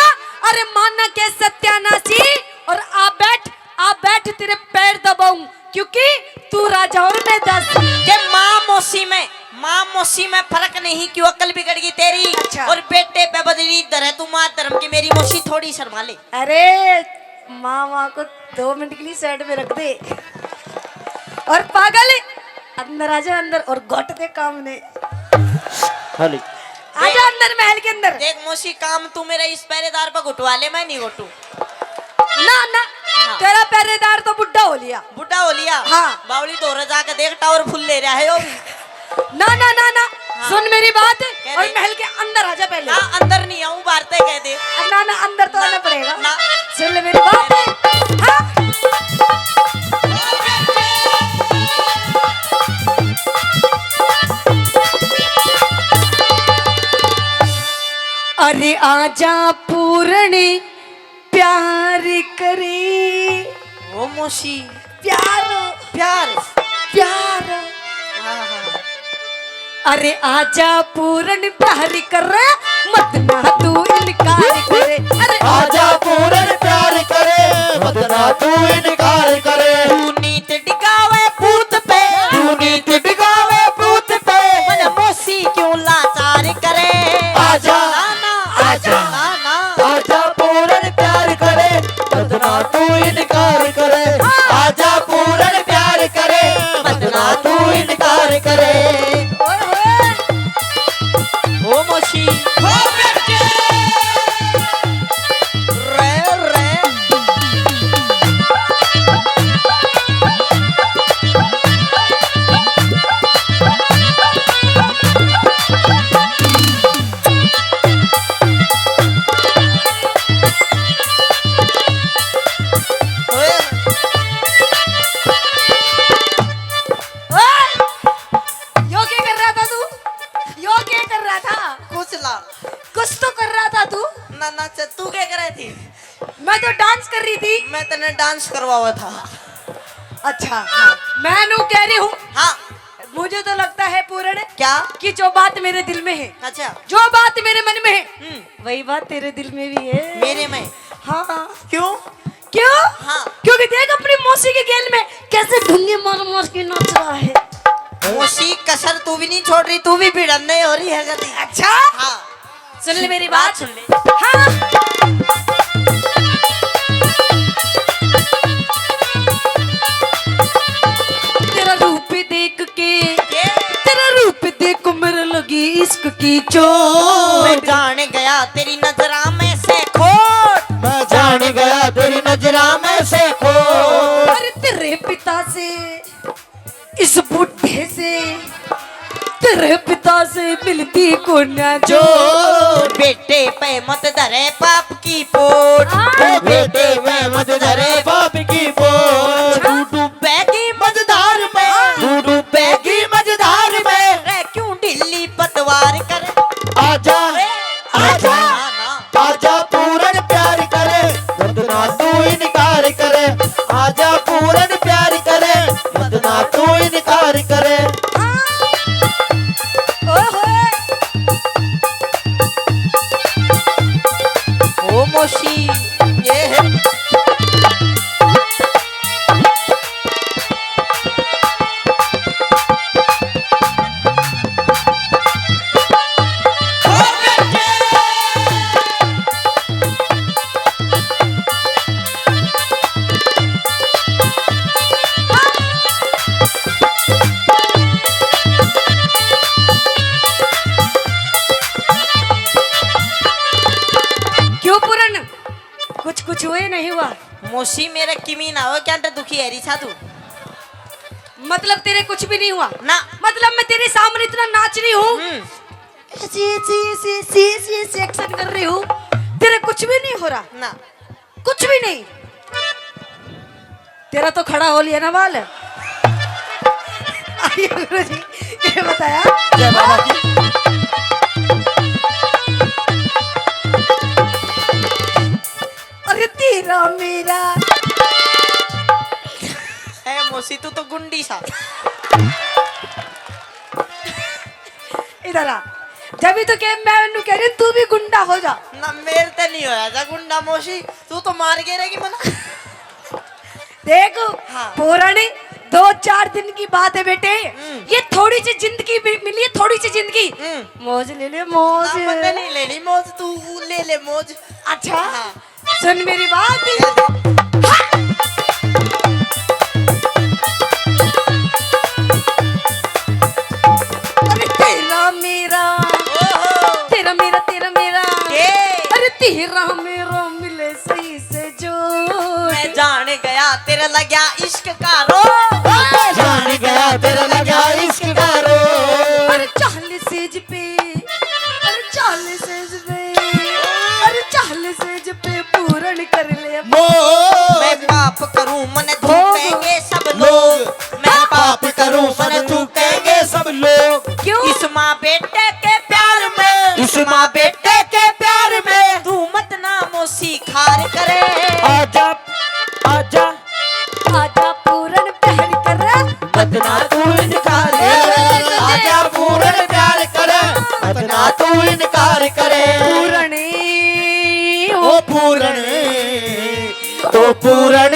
अरे माना के सत्यानाशी, और आ बैठ, आ बैठ, तेरे पैर दबाऊं, क्योंकि तू राजा और मैं दासी। के माँ मौसी में, माँ मौसी में फर्क नहीं, क्यों अकल बिगड़ गई तेरी? अच्छा। और बेटे पे बदली धरे तू माँ धर्म की, मेरी मौसी थोड़ी शर्मा ले। अरे माँ, माँ को दो मिनट के लिए साइड में रख दे। और पागल, अंदर आ जा, अंदर, और घुट दे काम ने। हाँ नहीं। आजा अंदर, महल के अंदर। देख मौसी, काम तू मेरा इस पहरेदार पे घुटवा ले, मैं नहीं घुटू। ना, ना, हाँ। तेरा पहरेदार तो बुढ़ा हो लिया। बुढ़ा हो लिया? हाँ। बावली धोरे जाके देख, टावर फुल ले रहा है वो भी। ना, ना, ना, ना, हाँ। सुन मेरी बात, कह और दे। महल के अंदर आ जा पहले। ना, अंदर नहीं आऊं, बाहर तक कह दे। ना, ना, अंदर तो ना, आना पड़ेगा। ना। सुन ले मेरी बात। हाँ। अरे आजा पूरण प्यार करे। ओ मौसी। प्यार। प्यार। प्यार। हाँ, हाँ। अरे आजा पूरण प्यार करे, मत ना तू इनकार करे। अरे आजा पूरण प्यार करे, मत ना तू इनकार करे। तू नीत डिगावे पूत पे, तू नीत डिगावे पूत पे। मन मौसी क्यों लाचार करे? आजा, ना, ना, आजा, ना, ना। आजा पूरण प्यार करे, मत ना तू इनकार करे। आजा पूरण प्यार करे, मत ना तू इनकार करे। ओए होए। ओ मौसी। ओ बेटे। रे, रे। ओए, यो क्या कर रहा था तू? यो क्या कर रहा था? कुछ ना। कुछ तो कर रहा था तू। ना, ना, च-, तू क्या कर रही थी? मैं तो डांस कर रही थी। मैं तने डांस करवावा था। अच्छा, हाँ। मैं नू कह रही हूँ। हाँ। मुझे तो लगता है पूरण, क्या? कि जो बात मेरे दिल में है, अच्छा। जो बात मेरे मन में है, हम्म। वही बात तेरे दिल में भी है। मेरे में? हाँ। क्यों? क्यों? हाँ। क्योंकि देख अपनी मौसी के गेल में कैसे ढुंगे मार मार के नाच रहा है। मौसी कसर तू भी नहीं छोड़ रही, तू भी भिड़न नहीं हो रही है कभी। अच्छा? हाँ। सुन ले मेरी बात। सुन ले। हाँ। तेरा रूप देख के, ये? तेरा रूप देख मेरे लगी इश्क की चोट। मैं जान गया तेरी नजरा में से खोट। मैं जान गया तेरी नजरा में से खोट। अरे तेरे पिता से, इस बूढ़े से, तेरे पिता से मिलती कोन्या जो। जो बेटे पे मत धरे पाप की पोट। हाँ। ओ बेटे पे मत धरे पाप की पोट। अच्छा। तू डूबेगी मझधार में, हाँ। तू डूबेगी मझधार में। रे क्यों ढीली पतवार कर। आजा, ए, आजा। ना, ना। आजा पूरन प्यार करे, मत ना तू इनकार करे। आजा पूरन प्यार करे, मत ना तू इनकार करे। ओहो। ओ मौसी, ये है। क्यों पूरन? कुछ कुछ हुए नहीं हुआ? मौसी मेरे किमी ना हो, क्या डर दुखी है री साधु? मतलब तेरे कुछ भी नहीं हुआ? ना। मतलब मैं तेरे सामने इतना नाच रही हूँ, हम्म। ऐसी, ऐसी, ऐसी, ऐसी, ऐसी, ऐसी action कर रही हूँ, तेरे कुछ भी नहीं हो रहा? ना। कुछ भी नहीं? तेरा तो खड़ा हो लिया ना बाल। आइए गुरु जी, ये बताया। जय बाबा की। अरे तेरा मेरा। ए मौसी, तू तो गुंडी सा। इधर आ। जब ही तो कह, मैं उन्हें कह रही, तू भी गुंडा हो जा। ना, मेरे ते नहीं होया जा गुंडा मौसी, तू तो मार के रहेगी मना। देख, हाँ। पूरन दो चार दिन की बात है बेटे, हम्म। ये थोड़ी सी जिंदगी मि-, मिली है, थोड़ी सी जिंदगी। हम्म। मौज ले ले, मौज। ना, मैंने नहीं लेनी मौज, तू ले ले मौज। अच्छा। हाँ। सुन मेरी बात। अरे तेरा मेरा, ओहो। तेरा मेरा, तेरा मेरा। के? अरे तेरा मेरा मिले सही से जोड़। मैं जान गया तेरा लग्या इश्क का रोग। मैं जान गया तेरा लग्या इश्क का रोग। अरे चाल सेज पे, अरे चाल सेज पे, अरे चाल सेज पे पूरन कर ले। मौज। मैं पाप करूं मन थूकेंगे सब लोग। मैं पाप करूं मन थूकेंगे सब लोग। क्यों? इस माँ बेटे के प्यार में, इस माँ बेटे के प्यार में तू मत ना मौसी खार करे। आजा, आजा। आजा पूरन प्यार करे। मत ना तू इनकार करे। आजा पूरन प्यार करे। मत ना तू इनकार करे। पूरन। ओ पूरन। ओ पूरन।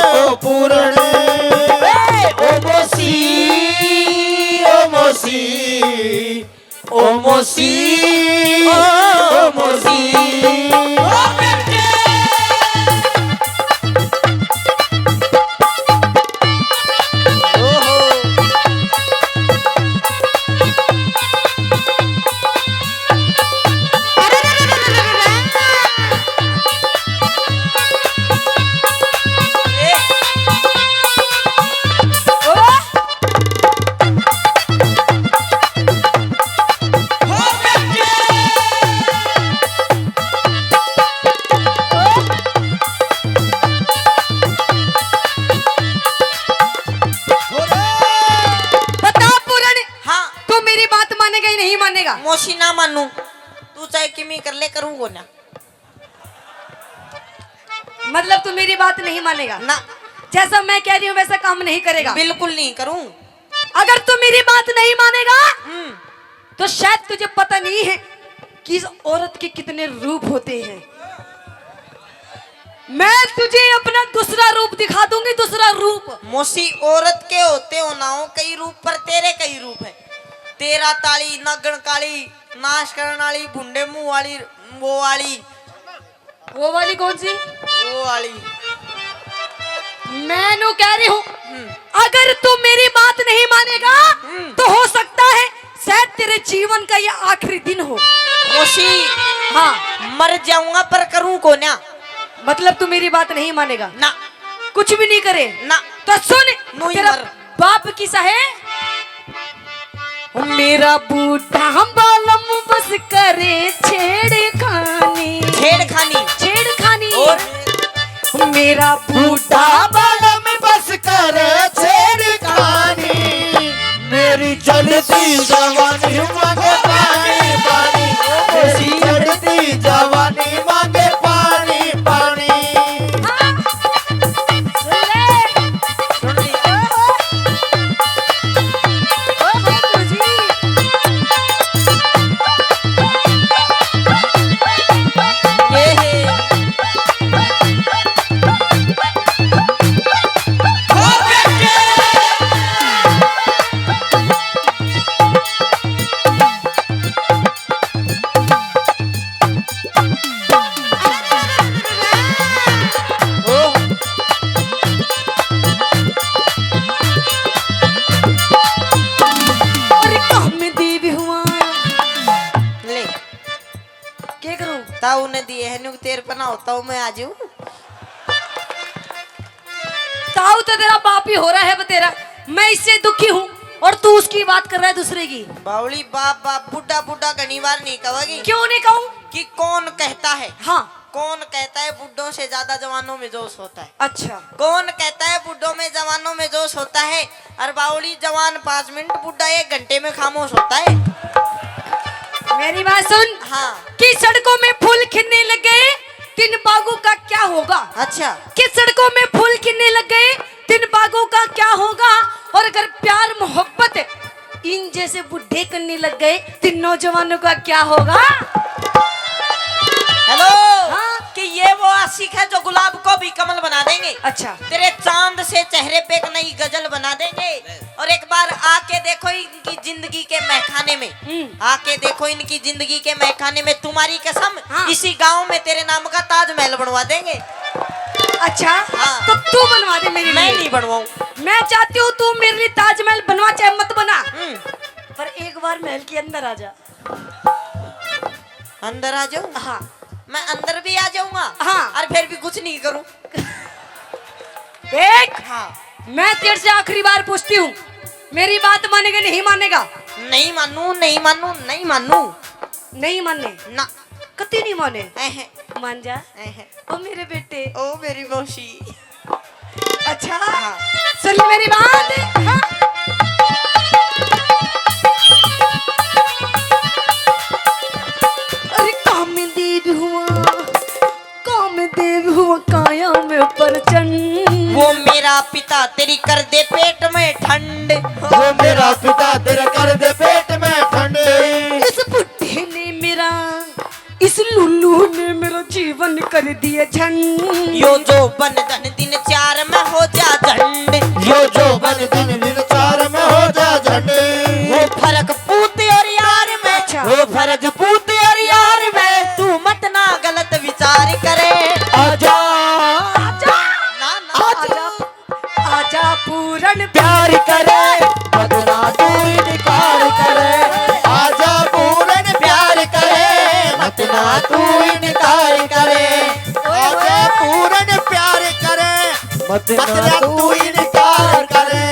ओ पूरन। ओ मौसी। ओ मौसी। ओ मौसी, ओ मौसी। बता पूरन, हाँ। तू मेरी बात मानेगा या नहीं मानेगा? मौसी ना मानू, तू चाहे किमी कर ले, करूँ कोन्या। मतलब तू मेरी बात नहीं मानेगा? ना। जैसा मैं कह रही हूँ वैसा काम नहीं करेगा? बिल्कुल नहीं करूँ। अगर तू मेरी बात नहीं मानेगा, हम्म। तो शायद तुझे पता नहीं है कि इस औरत के कितने रूप होते हैं। मैं तुझे अपना दूसरा रूप दिखा दूंगी, दूसरा रूप। मौसी, औरत के होते हो ना हो कई रूप, पर तेरे कई रूप है। तेरा ताली, नागण काली, नाश करण वाली, भुंडे मुंह वाली, वो वाली। वो वाली कौन सी? वो वाली। मैं नू कह रही हूँ, हम्म। अगर तू मेरी बात नहीं मानेगा, हम्म। तो हो सकता है शायद तेरे जीवन का ये आखिरी दिन हो। मौसी, हाँ। मर जाऊंगा पर करूं को ना। मतलब तू मेरी बात नहीं मानेगा? ना। कुछ भी नहीं करे? ना। तो सुन, नू ही तेरा मर। बाप किसा है? मेरा बूढ़ा बालम बस करे छेड़खानी। छेड़खानी। छेड़खानी। और? मेरा बूढ़ा बालम बस करे छेड़खानी। मेरी चढ़ती जवानी मांगे पानी, पानी। मेरी चढ़ती जवानी मांगे पानी, पानी। हाँ। सुन ले। सुन ले। ओ हो। ओ हो तुझी। ये है। अरे काम में देव हुआ। ले। के करूं? ताऊ ने दिए है, न्यू तेरे पे ना होता हूँ मैं आज। ताऊ तो तेरा बाप ही हो रहा है बतेरा। मैं इससे दुखी हूँ और तू उसकी बात कर रहा है दूसरे की। बावली, बाप बाप, बुड्ढा बुड्ढा घणी बार नहीं कहोगी। क्यों नहीं कहूँ? कि कौन कहता है? हाँ। कौन कहता है बुड्ढों से ज्यादा जवानों में जोश होता है? अच्छा। कौन कहता है बुड्ढों में जवानों में जोश होता है? और बावली, जवान पाँच मिनट, बुड्ढा एक घंटे में खामोश होता है। मेरी बात सुन। हाँ। कि सड़कों में फूल खिलने लग गए, तिन बागों का क्या होगा? अच्छा। कि सड़कों में फूल खिलने लग गए, तिन बागों का क्या होगा? और अगर प्यार मोहब्बत इन जैसे बुढ़े करने लग गए, तिन नौजवानों का क्या होगा? हेलो। हाँ। कि ये वो आशिक है जो गुलाब को भी कमल बना देंगे। अच्छा। तेरे चांद से चेहरे पे एक नई गजल बना देंगे। और एक बार आके देखो इनकी जिंदगी के महखाने में, हम्म। आके देखो इनकी जिंदगी के महखाने में, तुम्हारी कसम, हाँ। इसी गांव में तेरे नाम का ताजमहल बनवा देंगे। अच्छा, हाँ। तो तू बनवा दे मेरे मैं लिए। नहीं बनवाऊं। मैं चाहती हूँ तू मेरे लिए ताजमहल बनवा चाहे मत बना, हम्म। पर एक बार महल के अंदर आ जा। अंदर आ जाऊं? हाँ। मैं अंदर भी आ जाऊंगा, हाँ। और फिर भी कुछ नहीं करूं। देख, हाँ। मैं तेरे से आखिरी बार पूछती हूँ, मेरी बात मानेगा नहीं मानेगा? नहीं मानू, नहीं मानू, नहीं मानू। नहीं माने? ना। कती नहीं माने? एहे। मान जा। एहे। ओ मेरे बेटे। ओ मेरी मौसी। अच्छा, हाँ। सुन मेरी बात। हाँ। अरे कामदेव हुआ, कामदेव हुआ काया में प्रचंड। वो मेरा पिता तेरी कर दे पेट में ठंड। वो मेरा पिता तेरे कर दे पेट में ठंड। इस बुढ़े ने मेरा, इस लुल्लू ने मेरा जीवन कर दिया झंड। यो जो बन धन दिन चार में हो जा झंड। यो जो बन दिन दिन चार में हो जा झंड। वो फर्क पूत और यार में, अच्छा। वो फर्क पूत और यार में, तू मत ना गलत विचार करे। आजा, आजा, ना, ना, आजा। आजा। आजा पूरन प्यार करे, मत ना तू इनकार करे। आजा पूरन प्यार करे, मत ना तू इनकार करे। आजा पूरन प्यार करे, मत ना तू इनकार करे।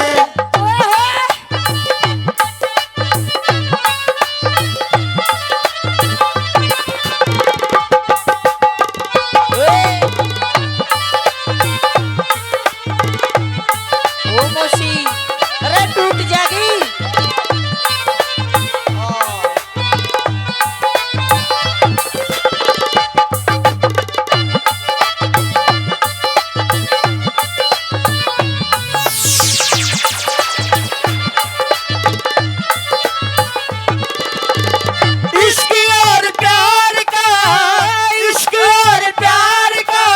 ओ मौसी, अरे टूट जागी। इश्क और प्यार का, इश्क और प्यार का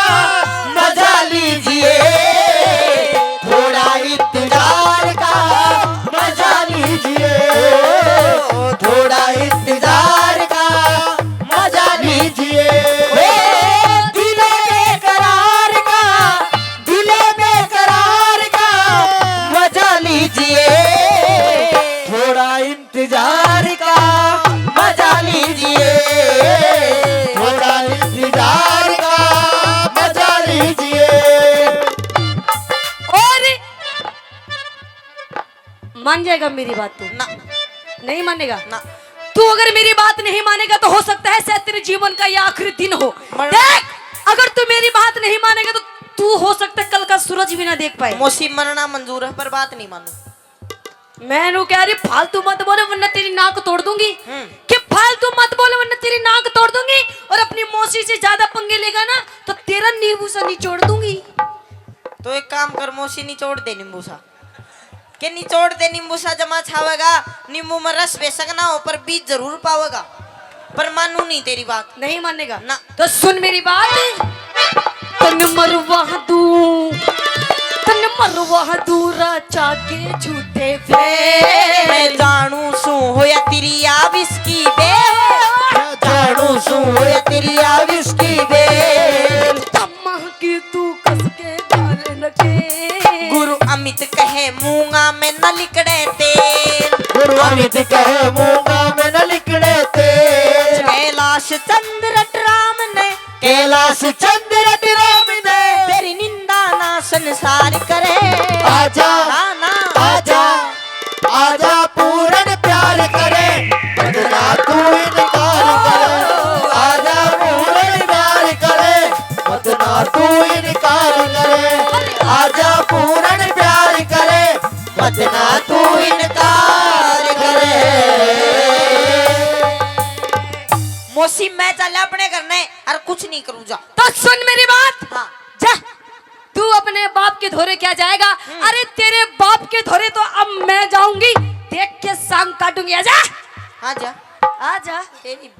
थोड़ा इंतजार का मजा लीजिए। ए, दिल बेकरार का, दिल बेकरार का मजा लीजिए। थोड़ा इंतजार का मजा लीजिए। थोड़ा इंतजार का मजा लीजिए। और मान जाएगा मेरी बात तू? ना। नहीं मानेगा? ना। तू अगर मेरी बात नहीं मानेगा तो हो सकता है शायद तेरे जीवन का ये आखिरी दिन हो। मर- देख, अगर तू मेरी बात नहीं मानेगा तो तू हो सकता है कल का सूरज भी ना देख पाए। मौसी, मरना मंजूर है पर बात नहीं मानू। मैं नू कह रही, फालतू मत बोले वरना तेरी नाक तोड़ दूंगी। हम्म। कि फालतू मत बोले वरना तेरी नाक तोड़ दूंगी। और अपनी मौसी से ज्यादा पंगे लेगा ना तो तेरा नींबू सा निचोड़ दूंगी। तो एक काम कर, मौसी निचोड़ दे नींबू सा। के निचोड़ दे नींबू सा, जमा छावेगा, नींबू में रस बेशक ना हो पर बीज जरूर पावेगा। पर मानू नहीं तेरी बात। नहीं मानेगा? ना। तो सुन मेरी बात। तन मरवा दूं, तन मरवा दूं राजा के झूठे फेर। मैं जानू सू होया तेरी आ विस्की बे। मैं जानू सू होया तेरी आ विस्की बे। तम्मा की तू कस के गाल न के। गुरु अमित कहे मूंगा में न लिकड़े तेल। गुरु अमित कहे मूंगा में न लिकड़े तेल। कैलाश चंद्र राम ने, कैलाश चंद्र राम ने तेरी निंदा ना संसार करे। आजा, ना, ना। आजा, आजा पूरन प्यार करे, मत ना तू इनकार करे। आजा पूरन प्यार करे, मत ना तू इनकार करे। आजा पूरन प्यार करे, मत ना तू इनकार करे। मौसी, मैं चल अपने घर ने और कुछ नहीं करूँ जा। तो सुन मेरी बात। हाँ। जा, तू अपने बाप के धोरे क्या जाएगा? हम्म। अरे तेरे बाप के धोरे तो अब मैं जाऊंगी, देख के सांग काटूंगी। आजा। हाँ जा। आजा। तेरी